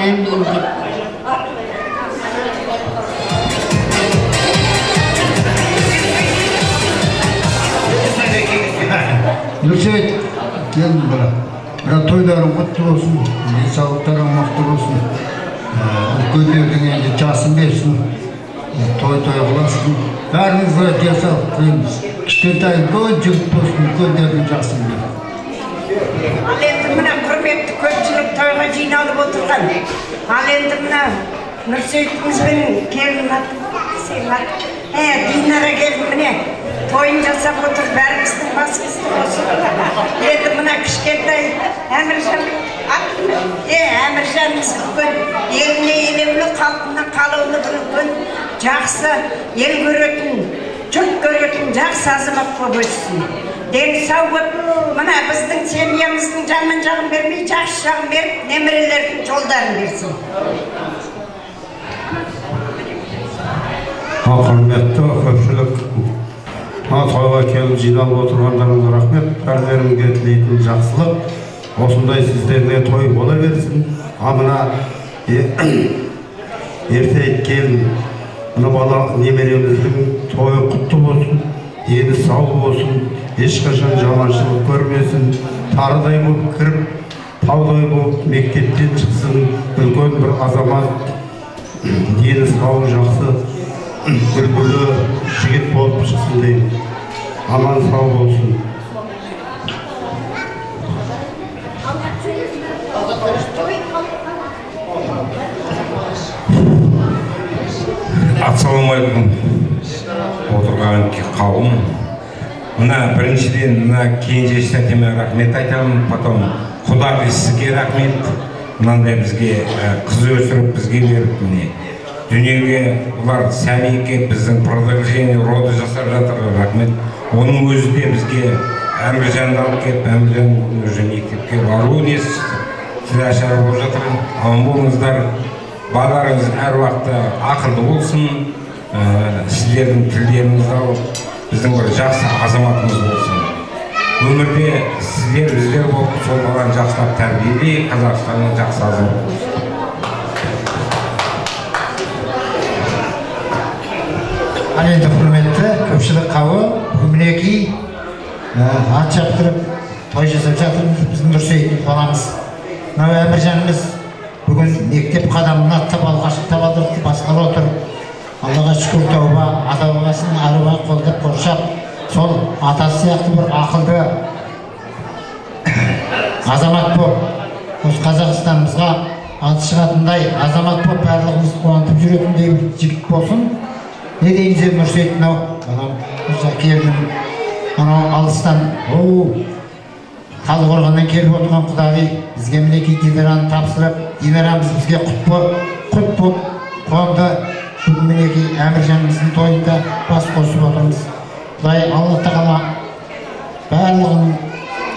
Әмин деп. Нұрсейіт, келін бала, мына тойларың құтты болсын, денсаулықтарың мықты болсын, үлкендердің енді жасын берсін, той қыласың. Бәріңізге денсаулық тілейміз. Кішкентай үлкен жігіт болсын, үлкендердің жасын берсін. Ал енді мына құрметті көпшілік тойға жиналып отырған. Ал енді мына Нұрсейітімізбен келін Динара келін міне тойын жасап отыр, бәріміздің басымызды қосып. Енді мына кішкентай Әміржан, Әміржанымыз үлкен, еліне елеулі, халқына қалаулы бір үлкен, жақсы ел көретін, жұрт көретін жақсы азамат болып өссін. Дені сау болып, мына біздің семьямыздың жаман жағын бермей, жақсы жағын беріп, немерелердің жолдарын берсін. Құрметті көпшілік, тойға келіп жиналып отырғандарыңызға рахмет. Бәрілеріңізге тілейтін жақсылық, осындай сіздерге той бола берсін. Мына ерте келін, мына бала немереміздің тойы құтты болсын, дені сау болсын, ешқашан жаманшылық көрмесін, тарыдай болып кіріп, таудай болып мектептен шықсын, үлкен бір азамат, дені сау, жақсы, үлгілі жігіт болып шықсын деймін. Аман сау болсын. Ассалаумағалейкум отырған қауым. Мына біріншіден мына кенже тәтеме рахмет айтамын, потом құдағи сізге рахмет. Мынандай бізге қыз өсіріп бізге беріп міне. Дүниеге бұлар сәби келіп біздің продолжение роды жасап жатыр, рахмет. Оның өзі де бізге Әміржанды алып келіп, Әміржан уже мектепке бару несі тілашары болып жатыр. Аман болыңыздар, балаларыңыз әр уақытта ақылды болсын, сіздердің тілдеріңізді алып, біздің бір жақсы азаматымыз болсын. Өмірде сіздер, біздер болып, сол баланы жақсылап тәрбиелей, Қазақстанның жақсы азаматы болсын. Ал енді құрметті көпшілік қауым, бүгін мінекей ат шаптырып той жасап жатырмыз. Біздің Нұрсейіт баламыз, мынау Әміржанымыз бүгін мектеп қадамын аттап алғашқы табалдырықты басқалы отыр. Аллаға шүкір, тәуба, ата бабасын аруақ қолдап қоршап, сол атасы сияқты бір ақылды азамат болып, осы Қазақстанымызға аты шығатындай азамат болып, барлығымызды қуантып жүретіндей бір жігіт болсын. Не дейміз енді, Нұрсейіт мынау балам мырза келдім, анау алыстан Талдықорғаннан келіп отырған құдағи бізге мінекей Динараны тапсырып, Динарамыз бізге құт болып қонды. Бүгін мінекей Әміржанымыздың тойында бас қосып отырмыз. Құдай Алла тағала барлығының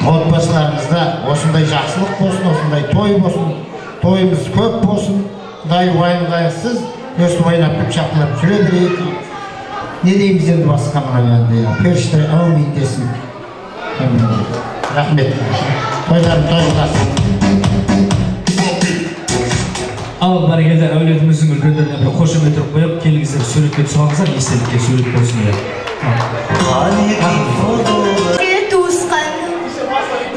отбасыларымызда осындай жақсылық болсын, осындай той болсын, тойымыз көп болсын. Құдай уайым қайғысыз өстіп ойнап күліп шапқылап жүре берейік. Не дейміз енді басқа, мынау енді періште әумин десін. Рахмет. Тойларың той болсын. Ал бәрекелді, әулетіміздің үлкендеріне бір қошемет ұрып қойып, келіңіздер, суретке түсіп алыңыздар, естелікке сурет болсын. Туысқан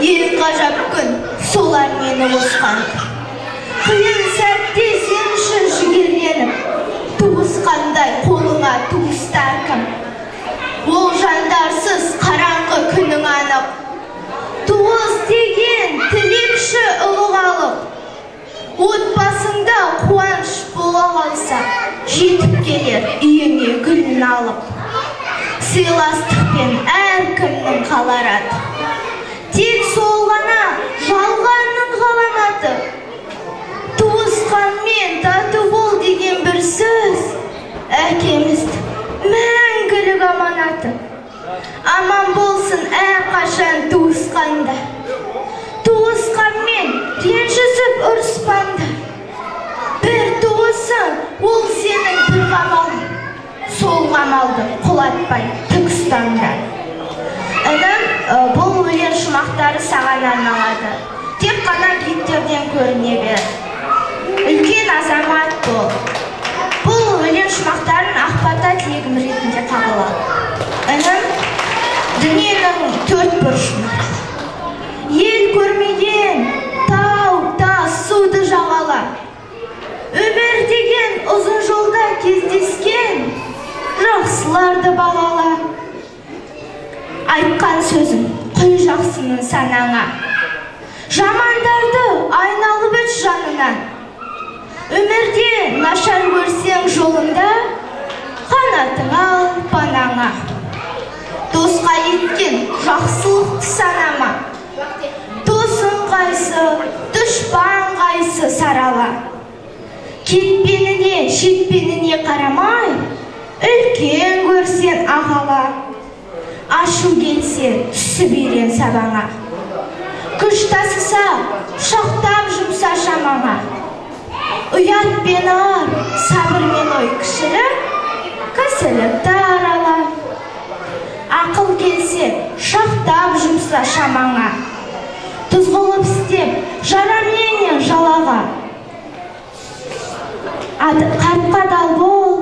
ең ғажап күн, солар мені қосқан. Қиын сәтте сен үшін жігерленіп, туысқандай қолыңа туыстар кім? Ол жандарсыз қараңғы күнің анық. Туыс деген тілекші ұлық алып, отбасыңда қуаныш бола қалса, жетіп келер үйіңе гүлін алып. Сыйластықпен әркімнің қалар аты. Тек сол ғана жалғанның ғаламаты. Туысқанмен тату бол деген бір сөз, әкеміздің мәңгілік аманаты. Аман болсын әрқашан туысқанда. Туысқанмен ренжісіп ұрыспаңдар. Бір туысың ол сенің бір қамалың. Сол қамалды құлатпай тік ұстаңдар. Інім, бұл өлең шумақтары саған арналады. Тек қана биіктерден көріне бер. Үлкен азамат бол. Бұл өлең шумақтарын ақ бата тілегім ретінде қабыл ал. Інім, дүниенің төрт бұрышын ел көрмеген тау, тас, суды жағала. Өмір деген ұзын жолда кездескен жақсыларды бағала. Айтқан сөзім құй жақсының санаңа. Жамандарды айналып өт жанынан. Өмірде нашар көрсең жолында, қанатың ал панаңа. Досқа еткен жақсылықты санама. Досың қайсы, дұшпан қайсы сарала. Кетпеніне, шетпеніне қарамай, үлкен көрсең ағала. Ашу келсе түсіп үйрен сабаңа. Күш тасыса, құшақтап жұмса шамаңа. Ұят пен ар, сабыр мен ой кішілік, кәсілікті арала. Ақыл келсе, шақтап жұмса шамаңа. Тұз қылып істеп, жараменен жалаға. Қартқа дал бол,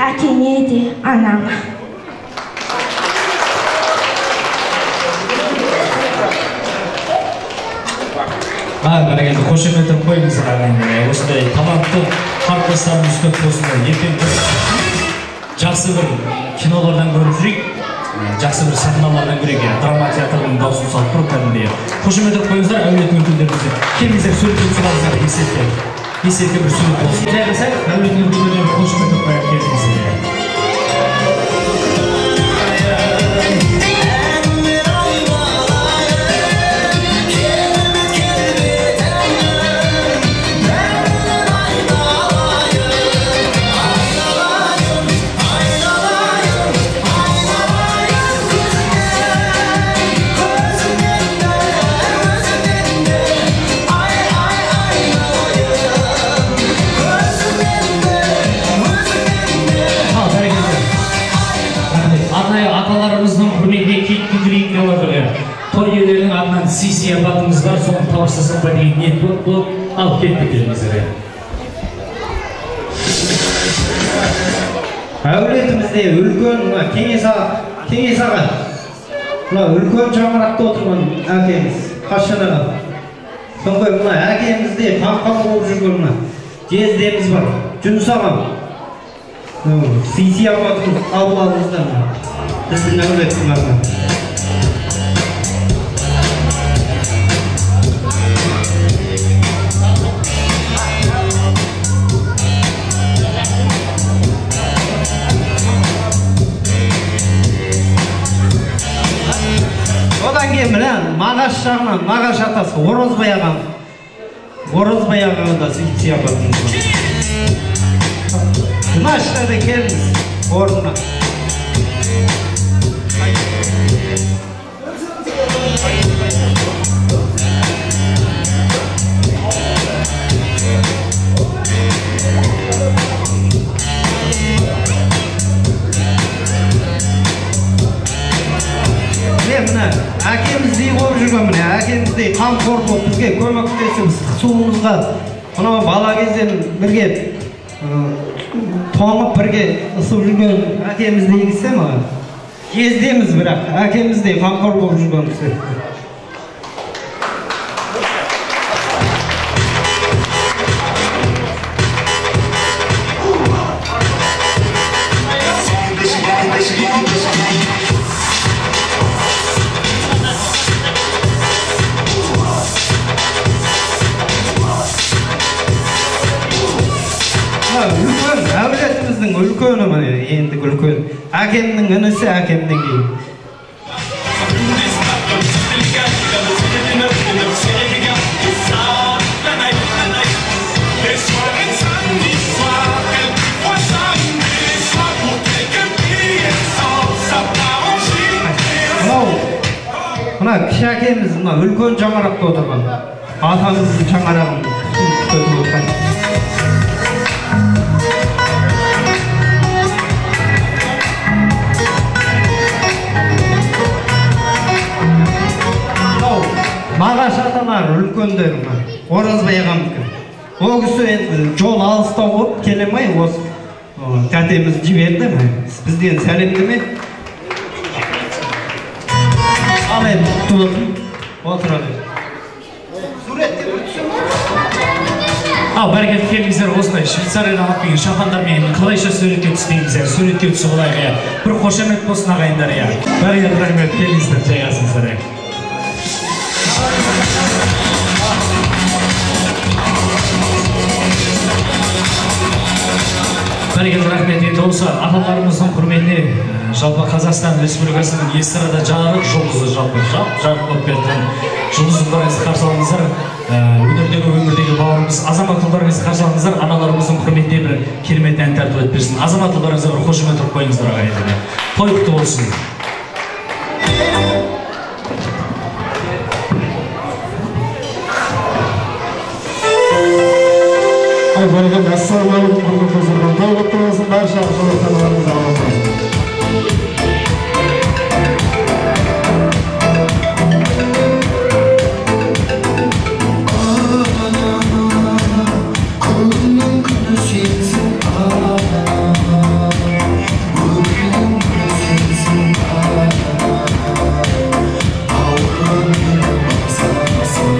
әкеңе де анаңа. Бәрекелді, қошемет қойыңыздар ағайын. Осындай талантты қарттастарымыз көп болсын. Ертең жақсы бір кинолардан көріп жүрейік, жақсы бір сахналардан көрейік. Драма театрының дауысын салып тұрып кәдімгідей. Қошемет қойыңыздар әулеттің өкілдерімізге. Келіңіздер, суретке түсіп алыңыздар, естелікке. Естелікке бір сурет болсын. Жайғасақ, әулеттің өкілдеріне қошемет қояйық, келіңіздер. киіп деп жатыр. Той иелерінің атынан сый сияпатымыз бар, соны табыстасақ па деген ниет болып, алып кеттік елімізге. Әулетімізде үлкен мына Кеңес аға, мына үлкен шаңырақта отырған әкеміз Қашан аға. Сондай мына әкемізде қамқор болып жүрген мына жездеміз бар, Жүніс ағам. Сый сияпатын қабыл алыңыздар мына біздің әулеттің атынан. Одан кейін міне мағаш жағынан мағаш атасы Оразбай ағам. Оразбай ағаға да сый сияпатымыз бар. Димашқа да келіңіз орнына. Міне әкеміздей болып жүрген, міне әкеміздей қамқор болып бізге көмектесіп, ыстық суымызға мынау бала кезден бірге тоңып бірге ысып жүрген әкеміздей кісі маған. Жездеміз, бірақ әкеміздей қамқор болып жүрген кісі. Үлкен әулетіміздің үлкені міне, енді үлкен әкемнің інісі, әкемнен кейін. Мына кіші әкеміз мына үлкен шаңырақта отырған атамыздың шаңырағын күтіп отырған. Мағаш аталар үлкендер мына Оразбай ағамдікі. Ол кісі енді жол алыстау болып келе алмай, осы тәтеміз жіберді бізден сәлемдеме. Ал енді құтты болсын, отыра бер. Ал бәрекелді, келіңіздер, осындай Швейцариядан алып келген шапандармен қалайша суретке түспейміз, суретке түсіп алайық, иә. Бір қошемет болсын ағайындар, иә. Бәрекелді, рахмет, келіңіздер, жайғасыңыздар, иә. Бәрекелді, рахмет. Енді осы аталарымыздың құрметіне жалпы Қазақстан Республикасының эстрада жарық жұлдызы, жалпы жарық болып келген жұлдыз ұлдарыңызды қарсы алыңыздар. Өнердегі, өмірдегі бауырымыз Азамат ұлдарыңызды қарсы алыңыздар. Аналарымыздың құрметіне бір керемет ән тарту етіп берсін. Азамат ұлдарыңызға бір қошемет ұрып қойыңыздар ағайындар. Той құтты болсын. Бәрекелді, ассалаумағалейкум, құрметті достар. Той құтты болсын, барша ата-аналарымыз аман болсын. Күннің күні сенсің, өмірдің гүлі сенсің, ауырған мені басасың.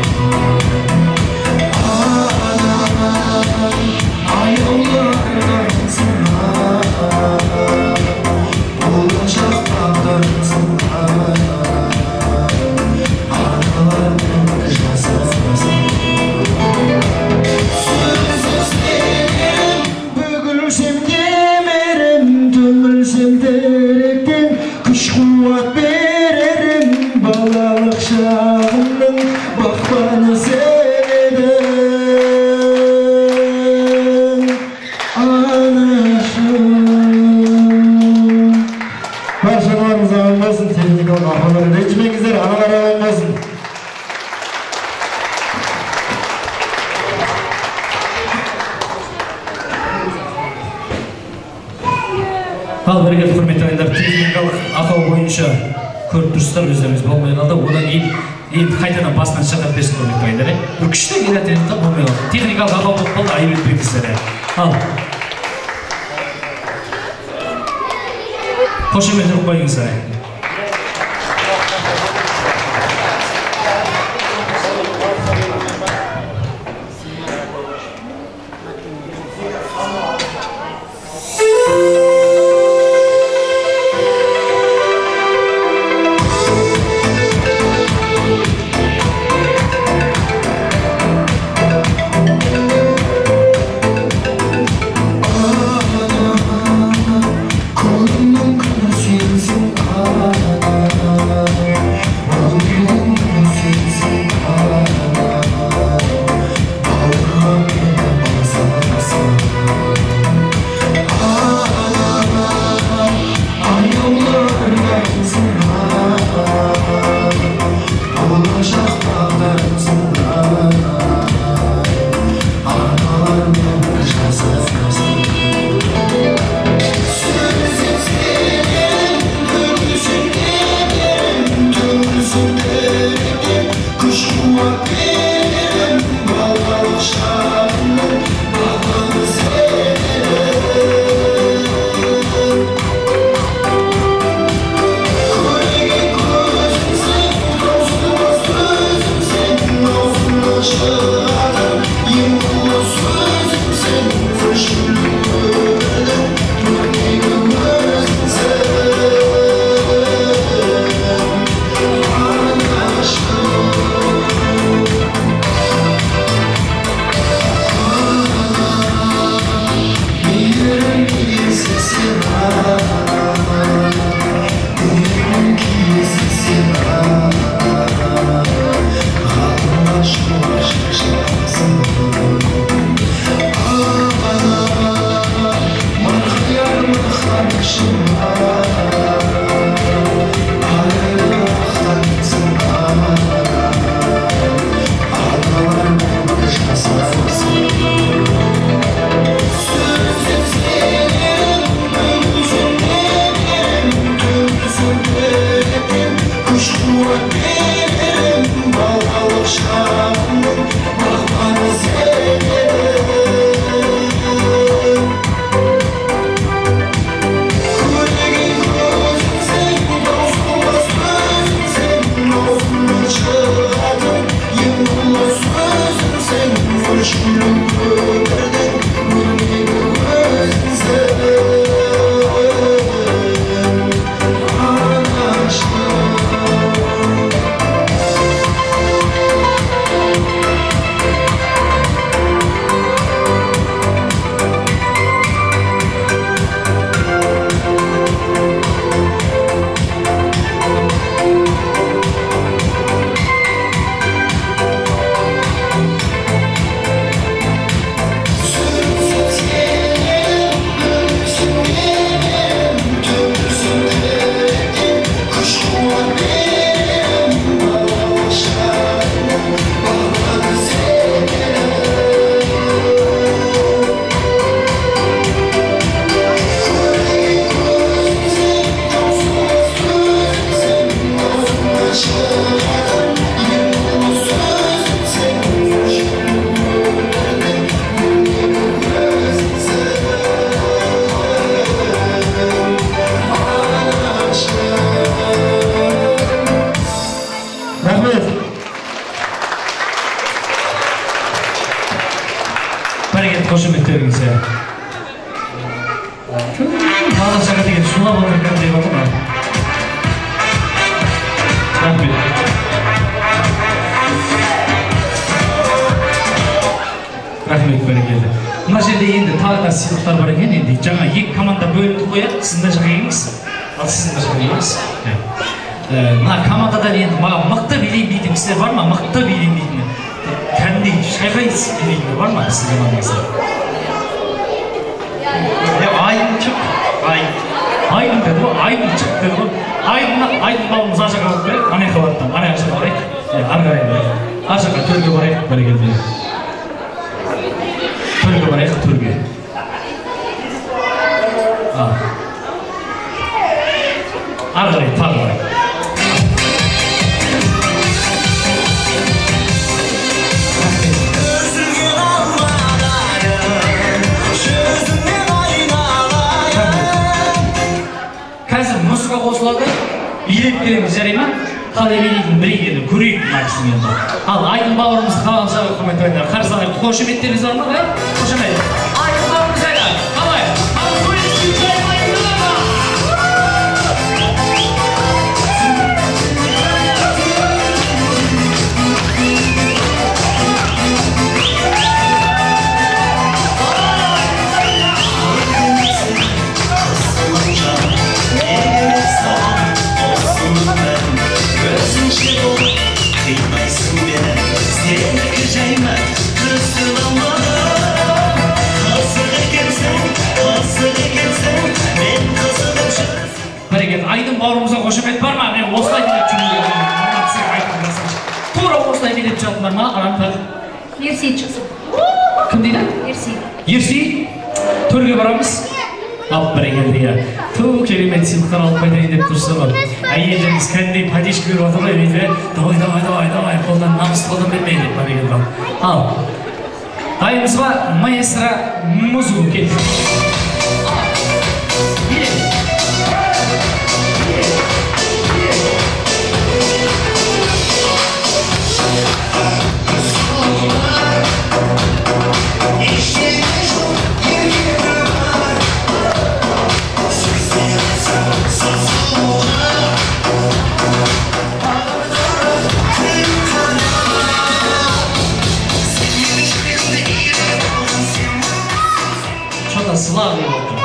Бүгілсем демерім, түңілсем теректен, күш қуат берерім, балалық шағымның бақпаны сен едің, анашым. Баршаларыңыз аман болсын, техникалық апалар ренжімеңіздер, аналар аман болсын. Ал бәрекелді, құрметті ағайындар, техникалық ақау бойынша Көріп тұрсыздар өздеріңіз, болмай қалды. Одан кейін енді қайтадан басынан шырқап берсін құрметті ағайындар. Бір күшті келеді енді да болмай қалды. Техникалық ақау болып қалды, айып етпеңіздер. Ал. Қошемет ұрып қойыңыздар. Қошеметтеріңізге. Бала шаға деген шулап отыр кәдімгідей отыр ма? Рахмет. Рахмет, бәрекелді. Мына жерде енді тағы да сыйлықтар бар екен. Енді жаңа екі команда бөлінді ғой, сіз мына жаққа келіңіз, ал сіз мына жаққа келіңіз. Мына командадан енді маған мықты билеймін дейтін кісілер бар ма? Мықты билеймін дейтін, кәдімгідей шайқай билейтіндер бар ма сіздің командаңызда? Айдын шық, Айдын. Айдын деді ғой, Айдын шық деді ғой. Айдын бауырымыз ар жаққа барып келейік, ана жаққа барып, ана жаққа барайық. Ары қарай барайық. Ар жаққа төрге барайық, бәрекелді. Төрге барайық, төрге. Ары қарай, тағы барайық. Қалай билейтінін білейік енді, көрейік мына кісінің енді. Ал Айдын бауырымызды қаламса құрметті ағайындар, қарсы алайық. Қошеметтеріңіз бар ма? Қошемет. Айдын бауырымыз қайда? Қалай? Қимайсың мені, сенікі жайма, түсіп алмадым. Қызық екенсің, қызық екенсің, мен қызығып жүрсің. Бәрекелді, Айдын бауырымызға қошемет бар ма? Мен осылай билеп жүрмін. Тура осылай билеп жатырмын ма? Қараңдар. Ерсейіт шықсын. Кім дейді? Ерсейіт. Ерсейіт? Төрге барамыз. Алып бәрекелді, иә. Ту керемет сыйлықтар алып қайтайын деп тұрсыз ғой. Әйелдеріңіз кәдімгідей поддержка беріп жатыр ғой, бүйтіп, давай, давай, давай, давай, қолдан намыс қолдан бермей деп бәрекелді. Ал, дайынбыз ба? Маэстро музыку кеттік. Что-то слабый болып тұр.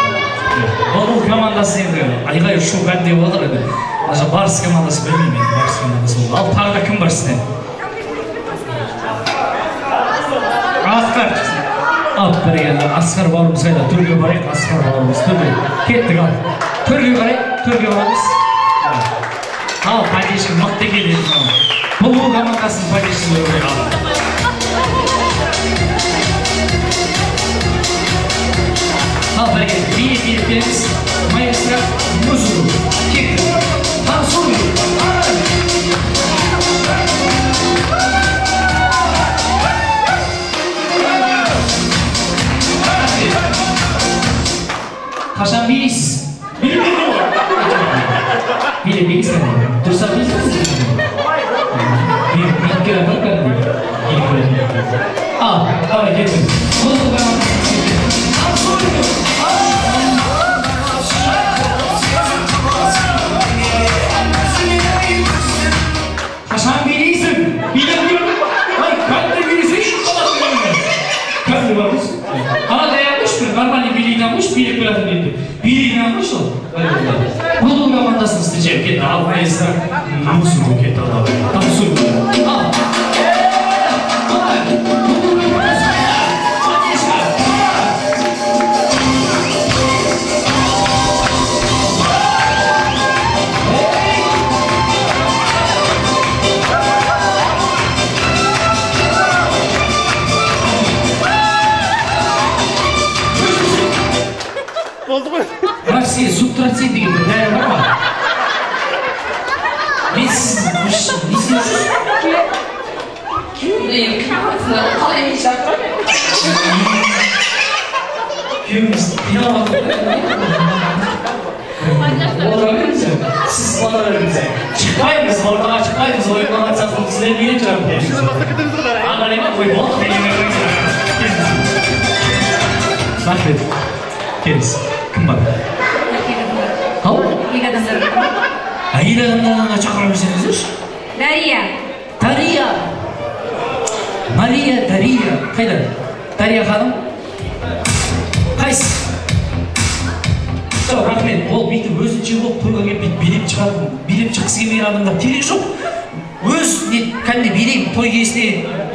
Бұлбұл командасы енді айғай шу кәдімгідей болып жатыр енді. Мына Барыс командасы білмеймін енді, Барыс командасы болды. Ал тағы да кім бар сізден? Асқар. Ал бәрекелді, Асқар бауырымыз қайда? Төрге барайық, Асқар бауырымыз төрге. Кеттік ал. Төрге барайық, төрге барамыз. Ал поддержка мықты екен енді. Бұлбұл командасының поддержкасы көрейік ал. Ал бәрекелді, билет билет береміз. Маэстро музыку. Кеттік. Танцуй. Қашан билейсіз? Билеп билейсіз кәдімгі. Дұрыстап билейсіз? Биліп келе жатыр кәдімгі. Биліп келе жатыр. Ал, давай кеттік. Бұлбұл командасы. Қашан билейсің? Билеп кел. Ай, кәдімгі билесейші, кәдімгі бармыз. Ана даяқыш бір нормальный билейтін қойшы, билеп келетін дейді. Билейтін қойшы ол. Бұлбұл командасын встречаем. Кетті, ал маэстро музыку кетті, ал танцуй. Ал. Бұлбұл командасы. Поддержка. Болды ғой. Бірақ сізге субтрацин деген бір дәрі бар ма? Мен сіз не істеп жүрсіз? Қалай мен жатыр? Күйеуіңіз қиналып жатыр. Отыра беріңіз. Сіз отыра беріңіз. Шықпаймыз, ортаға шықпаймыз, ойынға қатысатын кісілер билеп шығамыз. Ағалай ма? Ой, болды, рахмет. Келіңіз. Кім бар? Ау? Әйел адамдар. Әйел адамдардан шақыра берсеңіздерші. Дария. Дария. Мария, Дария. Қайда? Дария ханым. Қайсы? Жоқ, рахмет. Ол бүйтіп өзінше болып тойға келіп бүйтіп билеп шығатын, билеп шыққысы келмеген адамдар керек жоқ. Өз кәдімгі билеймін, той иесіне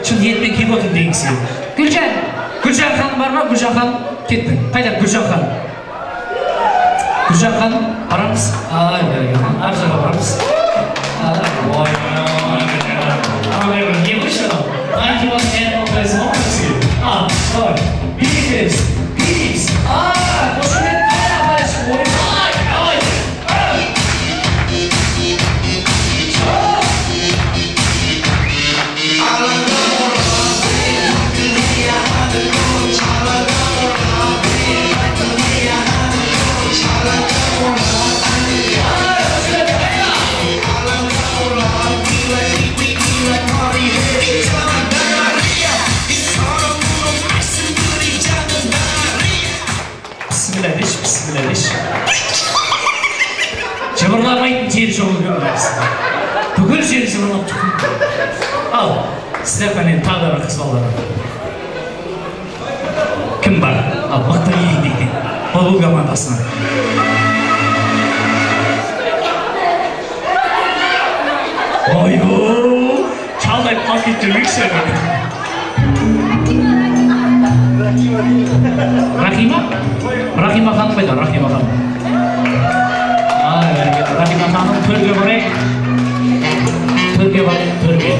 шын ниетпен келіп отыр деген кісіге. Гүлжан. Гүлжан ханым бар ма? Гүлжан ханым кетті. Қайда Гүлжан ханым? Гүлжан ханым, барамыз. Ай, ар жаққа барамыз. Ой, не қойшы анау? Ал, давай, билеп береміз. Билейміз. Қошемет, ойбай, давай. жерін жыбырлап шықтым. Ал, сіздер енді тағы да бір қыз балалар. Кім бар? Ал, мықты билейін дейтін. Бұлбұл командасынан. Ойбой, шалдайып қалып кетіп жүрмекші. Рахима? Рахима ханым қайда? Рахима ханым. Рахима ханым төрге барайық. Төрге барайық, төрге.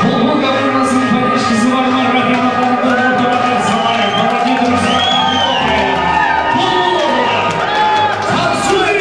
Бұлбұл командасының поддержкасы бар ма? Рахима ханымды ортаға қарсы алайық. Молодец, Бұлбұл танцуй!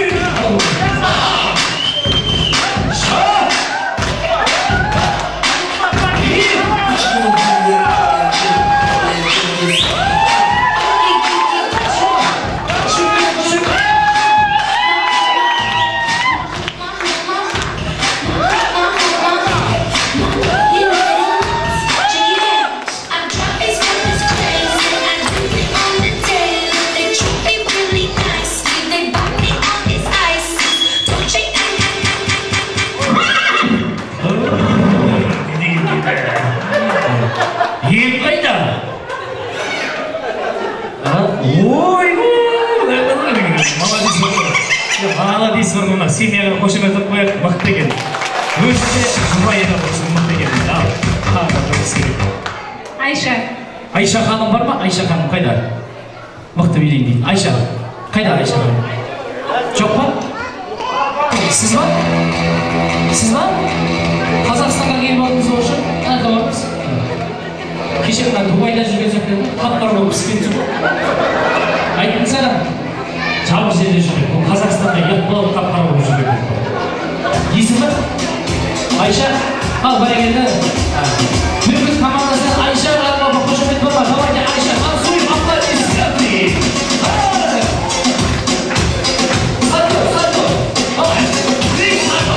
Ел қайда? Ой, молодец, молодец, мына семьяға қошемет қояйық, мықты екен. Өзі де жұбайы да болсын, мықты екен. Ал, тағы да жұмыс керек. Айша. Айша ханым бар ма? Айша ханым қайда? Мықты билейін дейді. Айша, қайда Айша ханым? Жоқ па? Сіз ба? Сіз ба? Қазақстанға келіп алдыңыз осы? Қайда бардыңыз? Кеше мына Дубайда жүрген сияқты қап-қара болып піскен жүр. Айттым саған, жабық жерде жүрген. Бұл Қазақстанда ұят болып қап-қара болып жүрген. Есімі? Айша. Ал, бәрекелді. Бүркіт командасы Айша Ғалымова қошемет бар ма? Давайте, Айша, танцуем, аплодисменты. Сальто, сальто. Давай. Три, сальто.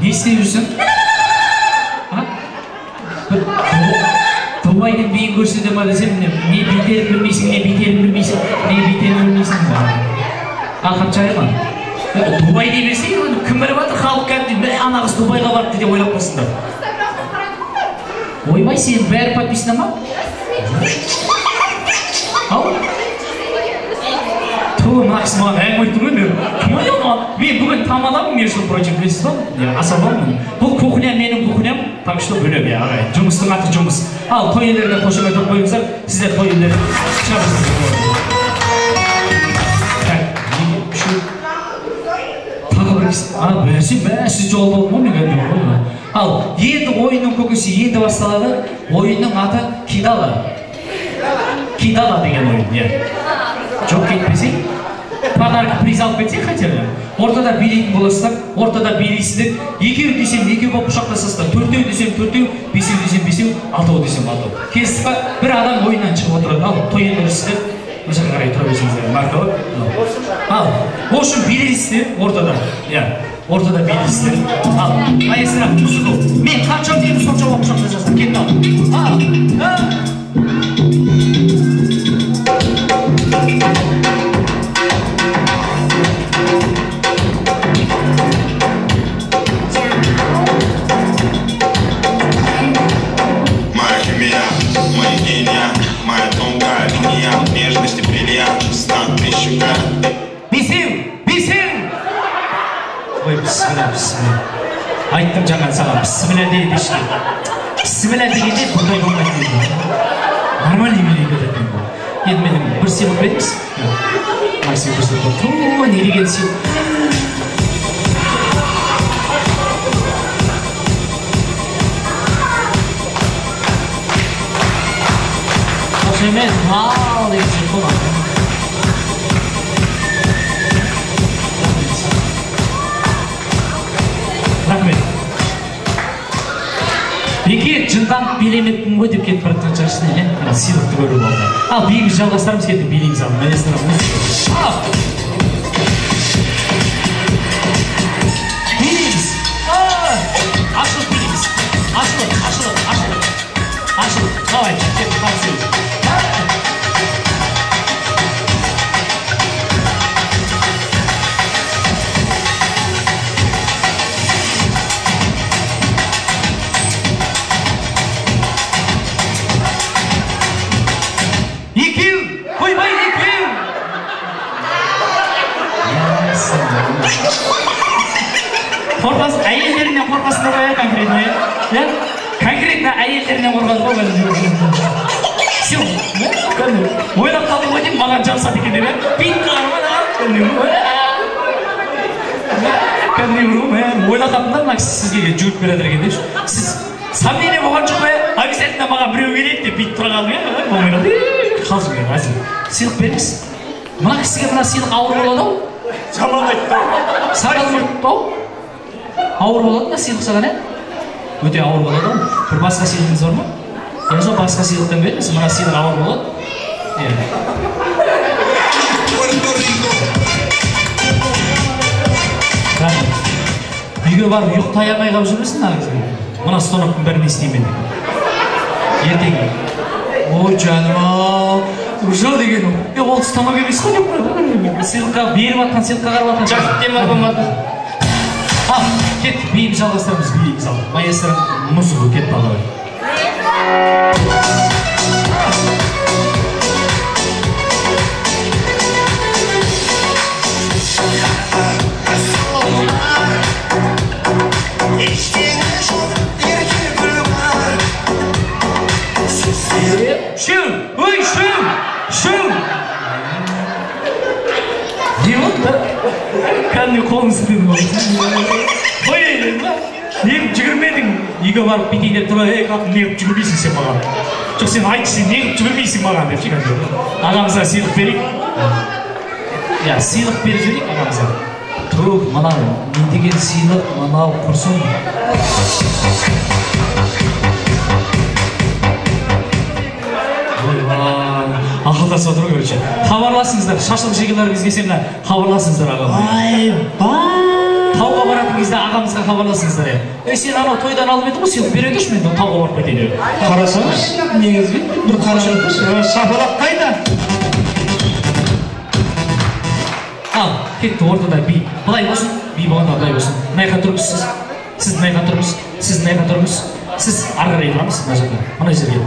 Не істеп жүрсің? Дубайдың биін көрсете ма десем, не битерін білмейсің, не битерін білмейсің, не битерін білмейсің. Ақырын жай ма? Дубай дей берсең, кім біліп жатыр, халық кәдімгідей, мә, ана қыз Дубайға барыпты деп ойлап қалсындар. Ойбай, сен бәрі подписана ма? Ау? Ту, мына кісі маған әңгіме айтты ғой, мен кім ойлаған? Мен бүгін тамадамын, между прочим, білесіз ба? Асабамын. Бұл кухня менің кухням, так что бөлем, я, ағай. Жұмыстың аты жұмыс. Ал, той иелеріне қошемет қойыңыздар, сіздер той иелері шығарсыздар. Так, екі, үшеу. Тағы бір кісі. А, бәсе, мә, сіз жолда болдым ғой, мен кәдімгі ғой. Ал, енді ойынның көкесі енді басталады. Ойынның аты Кидала. Кидала деген ойын, иә. Жоқ кетпесең, подарок приз алып кетсең хотя бы. Ортада билейтін боласыздар, ортада билейсіздер. Екеу десем, екеу болып құшақтасасыздар. Төртеу десем, төртеу, бесеу десем, бесеу, алтау десем, алтау. Келістік па? Бір адам ойыннан шығып отырады. Ал, той иелері сіздер, мына жаққа қарай тұра берсеңіздер, маркалы. Ал, в общем, билейсіздер ортада. Иә, ортада билейсіздер. Ал, аясырақ, музыка. Мен қанша деймін, сонша болып құшақтасасыздар. Кетті ал. Ал, ал. Моя химия, мои гения, моя тонкая линия, нежности бриллиант, 100 000 грамм. Бесеу, бесеу! Ой, бісміллә, бісміллә. Айттым жаңа саған, бісміллә дейді ешкім. Бісміллә дегенде бұндай болмайды дейді. Нормально билей кететін. Енді менің бір сыйлық беріңіз. Максим бір сыйлық. Ту, не деген сыйлық. Қошемет, мал деген сыйлық болады. Рахмет. Бекет, жын Жынданып билемеппін ғой деп кетіп бара жатқан шығарсың, иә? Ана сыйлықты көріп алды. Ал биімізді жалғастырамыз, кеттік билейміз ал. Маэстро музыка. Ал! Билейміз. Ашылып билейміз. Ашылып, ашылып, ашылып. Ашылып. Давай, кеттік, танцуем. Екеу! Қоймай, екеу! Қорқасың, әйелдерінен қорқасыңдар ғой, конкретно, иә? Конкретно әйелдерінен қорқады ғой. Сен ойлап қалдың ғой деймін, маған жабысады екен деп, иә? Бүйтіп кәдімгі ойлап қалдым да, мына кісі сізге жүгіріп келе жатыр екен деп. Сіз сомнение болған жоқ па, обязательно маған біреу келеді деп бүйтіп тұра қалдың, иә? Болмай қалды. Қалжың, әзіл. Сыйлық беріңіз. Мына кісіге мына сыйлық ауыр болады ау? Жаман айтты. Сақал мұрт ау? Ауыр болады ма сыйлық саған, ә? Өте ауыр болады ау. Бір басқа сыйлығыңыз бар ма? Болмаса басқа сыйлықтан беріңіз, мына сыйлық ауыр болады. Иә. Рахмет. Үйге барып ұйықтай алмай қалып жүрмесін мына кісі. Мына станоктың бәрін не істеймін деп. Ертең. Ой, жаным ау. Уже деген, ол станок емес қой деп қойды. Сыйлыққа беріп жатқан, сыйлыққа қарап жатқан. Жақсы тема болмады. Ал, кеттік, биімізді жалғастырамыз, биіміз ал. Маэстро музыка кетті ал давай. Үшеу! Ой, үшеу! Үшеу! Не болды? Кәдімгі қолын сілтедім ғой. Қой, неғып жүгірмедің? Үйге барып бүйтейін деп тұр, ей, қатын, неғып жүгірмейсің сен маған? Жоқ, сен айтшы, сен неғып жүгірмейсің маған деп ше кәдімгі. Ағамызға сыйлық берейік. Иә, сыйлық беріп жіберейік ағамызға. Тух, мынау не деген сыйлық, мынау құрсын. Ақылдасып отыр ғой, короче. Хабарласыңыздар, шашлық жегілеріңіз келсе мына хабарласыңыздар ағамызға. Айбай! Тауға баратын кезде ағамызға хабарласыңыздар. Ей, сен анау тойдан алып едің ғой, сыйлық бере тұршы, мен тауға барып кетейін деп. Қарасаңшы, негізгі бір қарасаңшы, шапалақ қайда? Ал, кетті ортада би. Былай болсын, би болғанда былай болсын. Мына жаққа тұрыңыз сіз. Сіз мына жаққа тұрыңыз, сіз мына жаққа тұрыңыз. Сіз ары қарай тұрамыз, мына жаққа, мына жерге.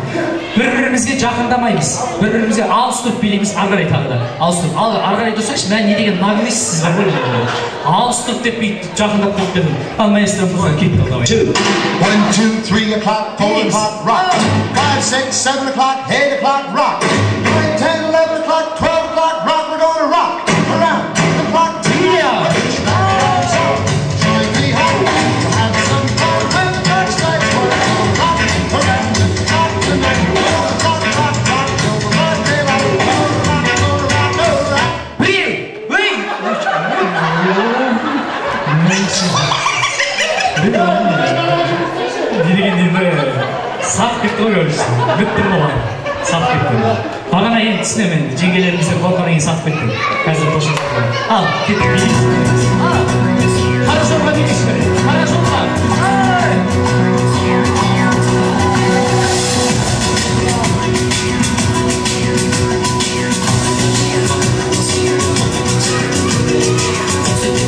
Бір-бірімізге жақындамаймыз. Бір-бірімізге алыс тұрып билейміз, ары қарай тағы да. Алыс тұрып. Ал ары қарай тұрсаңшы, мә не деген наглыйсыз сіз бар ғой. Алыс тұрып деп бүйтіп жақындап қойып дедім. Ал маэстро музыка кетті, давай. 2, 1, 2, 3 o'clock, 4 o'clock, rock. 5, 6, 7 o'clock, 8 o'clock, rock. 9, 10, 11 o'clock, 12 o'clock, rock. We're gonna rock around the clock tonight. Не деген енді сап кетті ғой, короче. Бітті болған. Сап кетті. Бағана енді түсінемін енді, жеңгелерімізден қорққаннан кейін сап кетті. Қазір қошын. Ал, кеттік, билейміз. Қара жорға билейсіз бе? Қара жорға.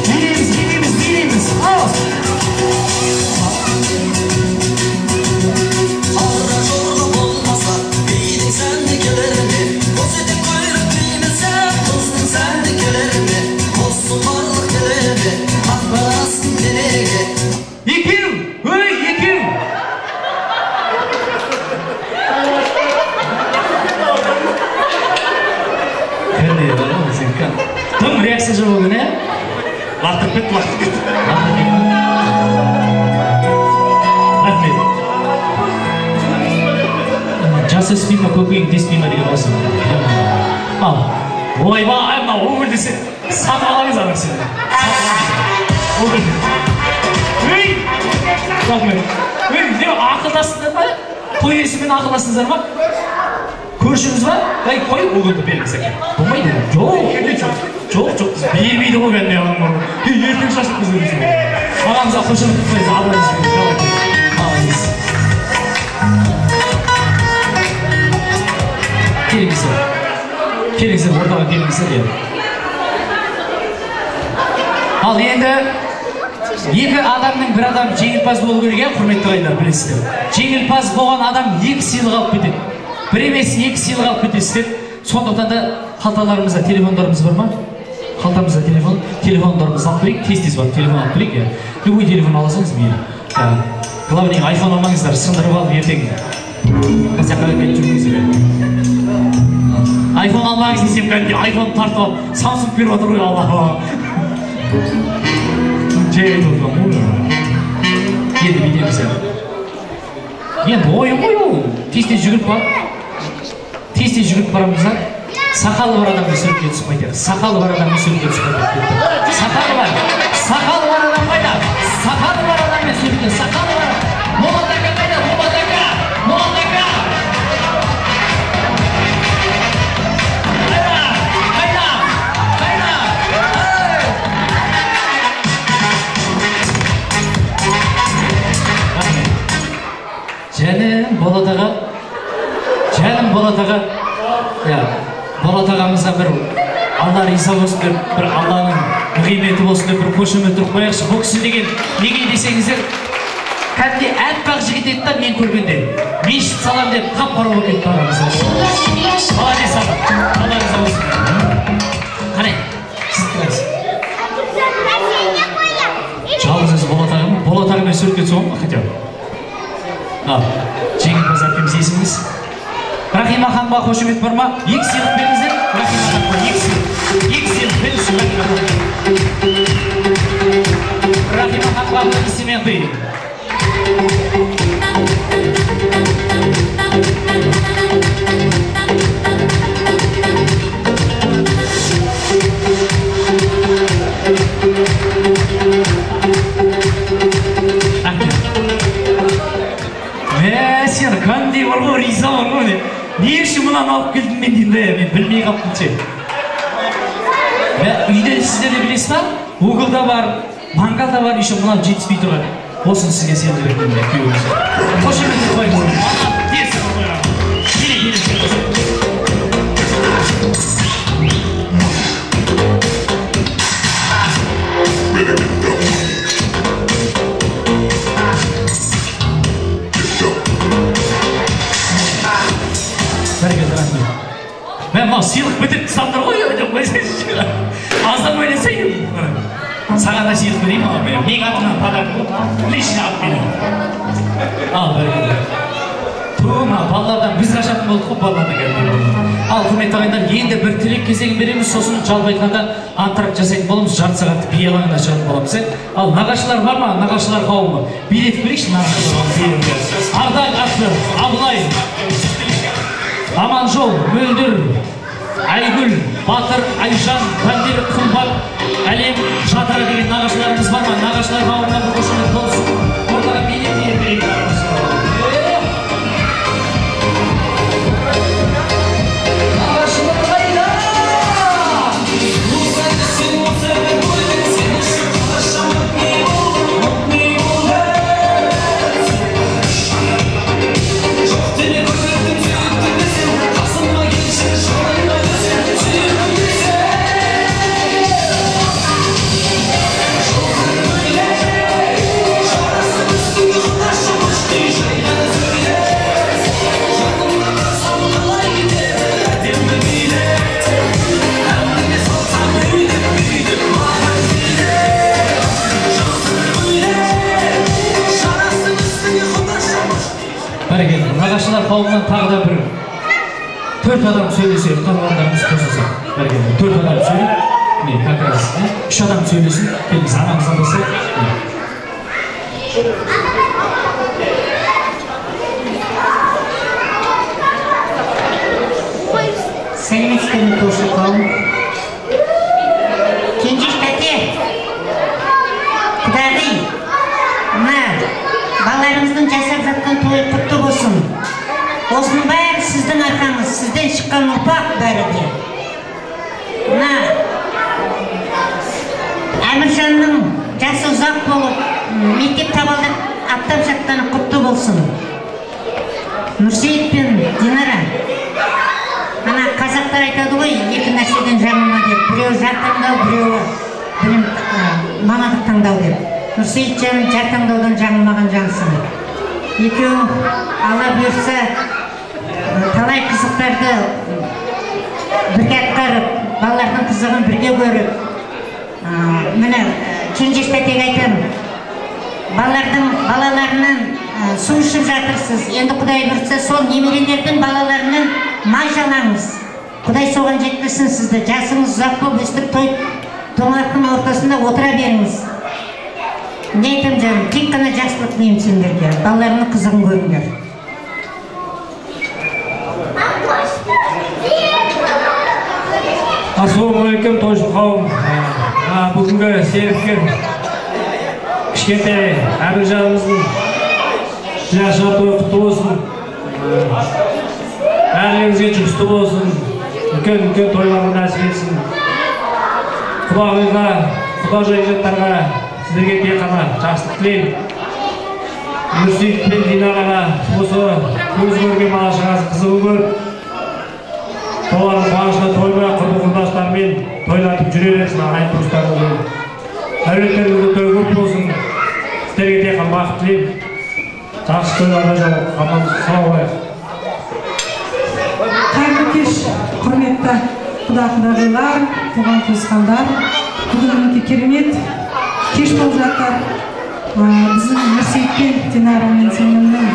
Билейміз, билейміз, билейміз. Ал! Екеу! Ой, екеу! Қандай бар ғой сен, тым реакция жоқ екен, ә? Лақтырып кетті, лақтырып кетті. Рахмет. Жас өспей ма, көкейің теспей ма деген осы. Ал, ойбай, мынау өмір десе, сатып алаңыз ана кісіні. Ой! Рахмет. Ей, не ақылдастыңдар ма? Той иесімен ақылдастыңыздар ма? Көршіңіз ба? Ей, қой, углды беріңіз әке. Болмайды. Жоқ, жоқ, жоқ, бермейді ғой кәдімгі ағам. Ей, ертең шашып кетеміз. Ағамызға қошемет қойыңыз, абыройыңыз. Давайте. Молодец. Келіңіздер. Келіңіздер, ортаға келіңіздер. Ал енді екі адамның бір адам жеңімпаз болу керек, иә, құрметті ағайындар, білесіздер. Жеңімпаз болған адам екі сыйлық алып кетеді. Бір емес, екі сыйлық алып кетесіздер. Сондықтан да қалталарымызда телефондарымыз бар ма? Қалтамызда телефон, телефондарымызды алып келейік, тез-тез барып телефон алып келейік, иә. Любой телефон аласаңыз мейлі. Главное, айфон алмаңыздар, сындырып алып ертең қазаққа кетіп жүрмеңіздер. Айфон алмаңыз десем, кәдімгі айфон тартып алып, Самсунг беріп отыр ғой, Алла. Жай айтып отырмын ғой. Енді бүйтеміз. Енді ойын ғой ол. Тез-тез жүгіріп барып, тез-тез жүгіріп барамыз да. Сақалы бар адаммен суретке түсіп қайтайық. Сақалы бар адаммен суретке түсіп қайтайық. Сақалы бар. Сақалы бар адам қайда? Сақалы бар адаммен суретке. Сақалы бар. Болат ака қайда? Болат ака. Болат ака. Қайда? Қайда? Қайда? Жаным Болат аға. Жаным Болат аға. Я, Болат ағамызға бір Алла риза болсын деп, бір Алланың нығметі болсын деп бір қошемет ұрып қояйықшы. Бұл кісі деген неге десеңіздер, кәдімгі әппақ жігіт еді да мен көргенде. Мешіт салам деп қап-қара болып кетті ағамыз. Молодец аға, Алла риза болсын. Қарай, сіздікі қайсы? Жалғыз өзі Болат аға ма? Болат ағамен суретке түсіп алма хотя бы. Ал, жеңімпаз әпкеміз есіміңіз? Рахима ханымға қошемет бар ма? Екі сыйлық беріңіздер. Рахима ханымға екі сыйлық. Екі сыйлық беріңізші Рахима ханымға. Рахима ханымға аплодисменты. Мә, сен қандай бар ғой, риза бар ғой. Не үшін мынаны алып келдім мен деймін де, мен білмей қалыппын ше. Үйде сіздер де білесіз ба? Угол да бар, мангал да бар, еще мынау жетіспей тұрған. Осыны сізге сендіріп мен күйеуіңізге. Қошемет қойыңыз. Молодец, келе, келе. Бәрекелді, рахмет. Мә, мынау сыйлық бітіріп тастадыңдар ғой, деп қойсайшы. Аздан ойласайын. Саған да сыйлық берейін ма? Менің атымнан подарок ғой. Лично алып берейін. Ал, бәрекелді. Ту, мына балалардан біз қашатын болдық қой, балалардан кәдімгі. Ал, құрметті ағайындар, енді бір тілек кезегін береміз, сосын жалпы айтқанда антракт жасайтын боламыз, жарты сағаттық би алаңына шығатын боламыз. Ал, нағашылар бар ма? Нағашылар қауымы. Билетіп берейікші, нағашылар қауымы. Ардақ атты, Абылай, Аманжол, Мөлдір, Айгүл, Батыр, Айжан, Тандер, Қымбат, Әлем, Жадыра деген нағашыларымыз бар ма? Нағашылар қауымына бір қошемет болсын. Ортаға билет берейік. Нағашылар қайда? Бәрекелді. Нағашылар қауымынан тағы да бір 4 адам сөйлесе, қалғандарымыз қосылса. Бәрекелді. 4 адам сөйлеп, міне, как раз, 3 адам сөйлесін, келіңіз, анамыздан бастайық. Сәлеметсіздер ме, көрші қауым? Кенжеш тәте, құдағи, мына той құтты болсын. Осының бәрі сіздің арқаңыз, сізден шыққан ұрпақ бәрі де. Мына Әміржанның жасы ұзақ болып, мектеп табалдырық аттап жатқаны құтты болсын. Нұрсейіт пен Динара, ана қазақтар айтады ғой, екі нәрседен жаңылма деп, біреуі жар таңдау, біреуі білім мамандық таңдау деп. Нұрсейіт жаным жар таңдаудан жаңылмаған жансың. Екеуің Алла бұйырса талай қызықтарды бірге атқарып, балалардың қызығын бірге көріп, міне Кенжеш тәтеге айтамын, балалардың балаларынан су ішіп жатырсыз, енді Құдай бұйыртса сол немерелердің балаларынан май жалаңыз. Құдай соған жеткізсін сізді, жасыңыз ұзақ болып өстіп той тоңақтың ортасында отыра беріңіз. Не айтамын жаным, тек қана жақсылық тілеймін сендерге, балаларымның қызығын көріңдер. Ассалаумағалейкум, тойшы қауым. Бүгінгі себепкер кішкентай Әміржанымыздың тілашар тойы құтты болсын. Бәріңізге жұғысты болсын. Үлкен-үлкен тойларға нәсіп етсін. Құдағиға, құда жекжаттарға сіздерге тек қана жақсылық тілеймін. Нұрсейіт пен Динараға осы көз көрген бала шағасы қызығын көріп, солардың қуанышына тоймай құрбы құрдастармен тойлатып жүре берсін, ағайын туыстарыңызбен. Әулеттеріңізде той көп болсын. Сіздерге тек қана бақыт тілеймін. Жақсы тойларда жолығып, аман сау болайық. Қайырлы кеш, құрметті құда құдағилар, туған туысқандар. Бүгін мінекей керемет кеш болып жатыр. Біздің Нұрсейіт пен Динара мен сіңлімнің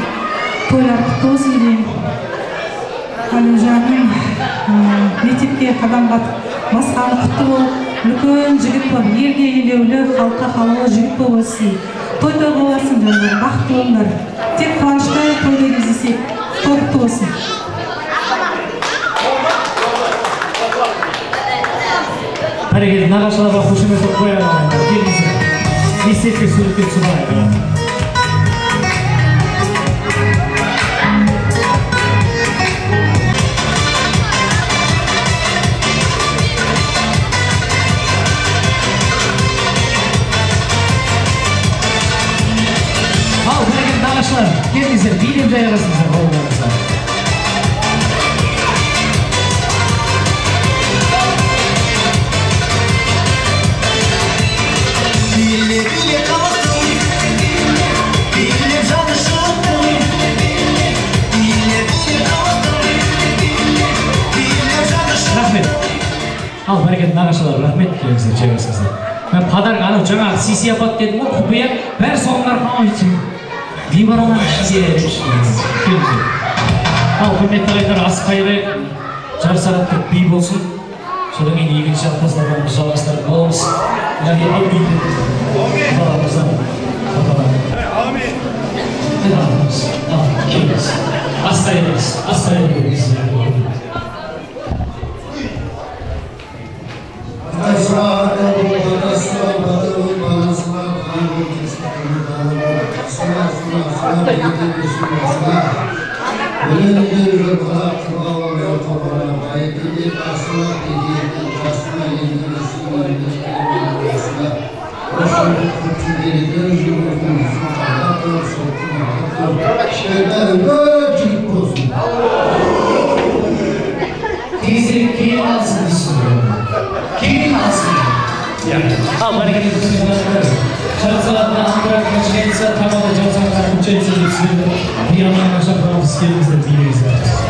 тойлары құтты болсын деймін. Әлімжанның мектепке қадам басқаны құтты болып, үлкен жігіт болып, елге елеулі, халыққа қалаулы жігіт болып өссін. Той той боласың, жандарым, бақытты болыңдар. Тек қуанышта тойда кездесейік. Той құтты болсын. Бәрекелді, нағашыларға қошемет қояйық. Келіңіздер. Естелікке суретке түсіп алайық. Ал, бәрекелді, нағашылар, келіңіздер, билеп жайғасыңыздар, бауырларыңыздар. Рахмет. Ал, бәрекелді, нағашылар, рахмет, келіңіздер, жайғасыңыздар. Мен подарок, анау жаңағы сиси апат дедім ғой, құпия, бәрі соның арқауы. Келіңіздер. Ал, құрметті ағайындар, асықпай жарты сағаттық би болсын. Содан кейін екінші ата-аналарымыз жалғастырып боламыз. Яғни, әумин құдаларымыздан баталар. Ал, келіңіз. Астай беріңіз, астай беріңіз. Тезірек келін алсын дейсің ғой. Келін алсын. Ал, бәрекелді, жарты сағатта андыра кончается, тамада жарты сағатта кончается деп сіздерді би арнайы шақырамыз, келіңіздер, билеңіздер.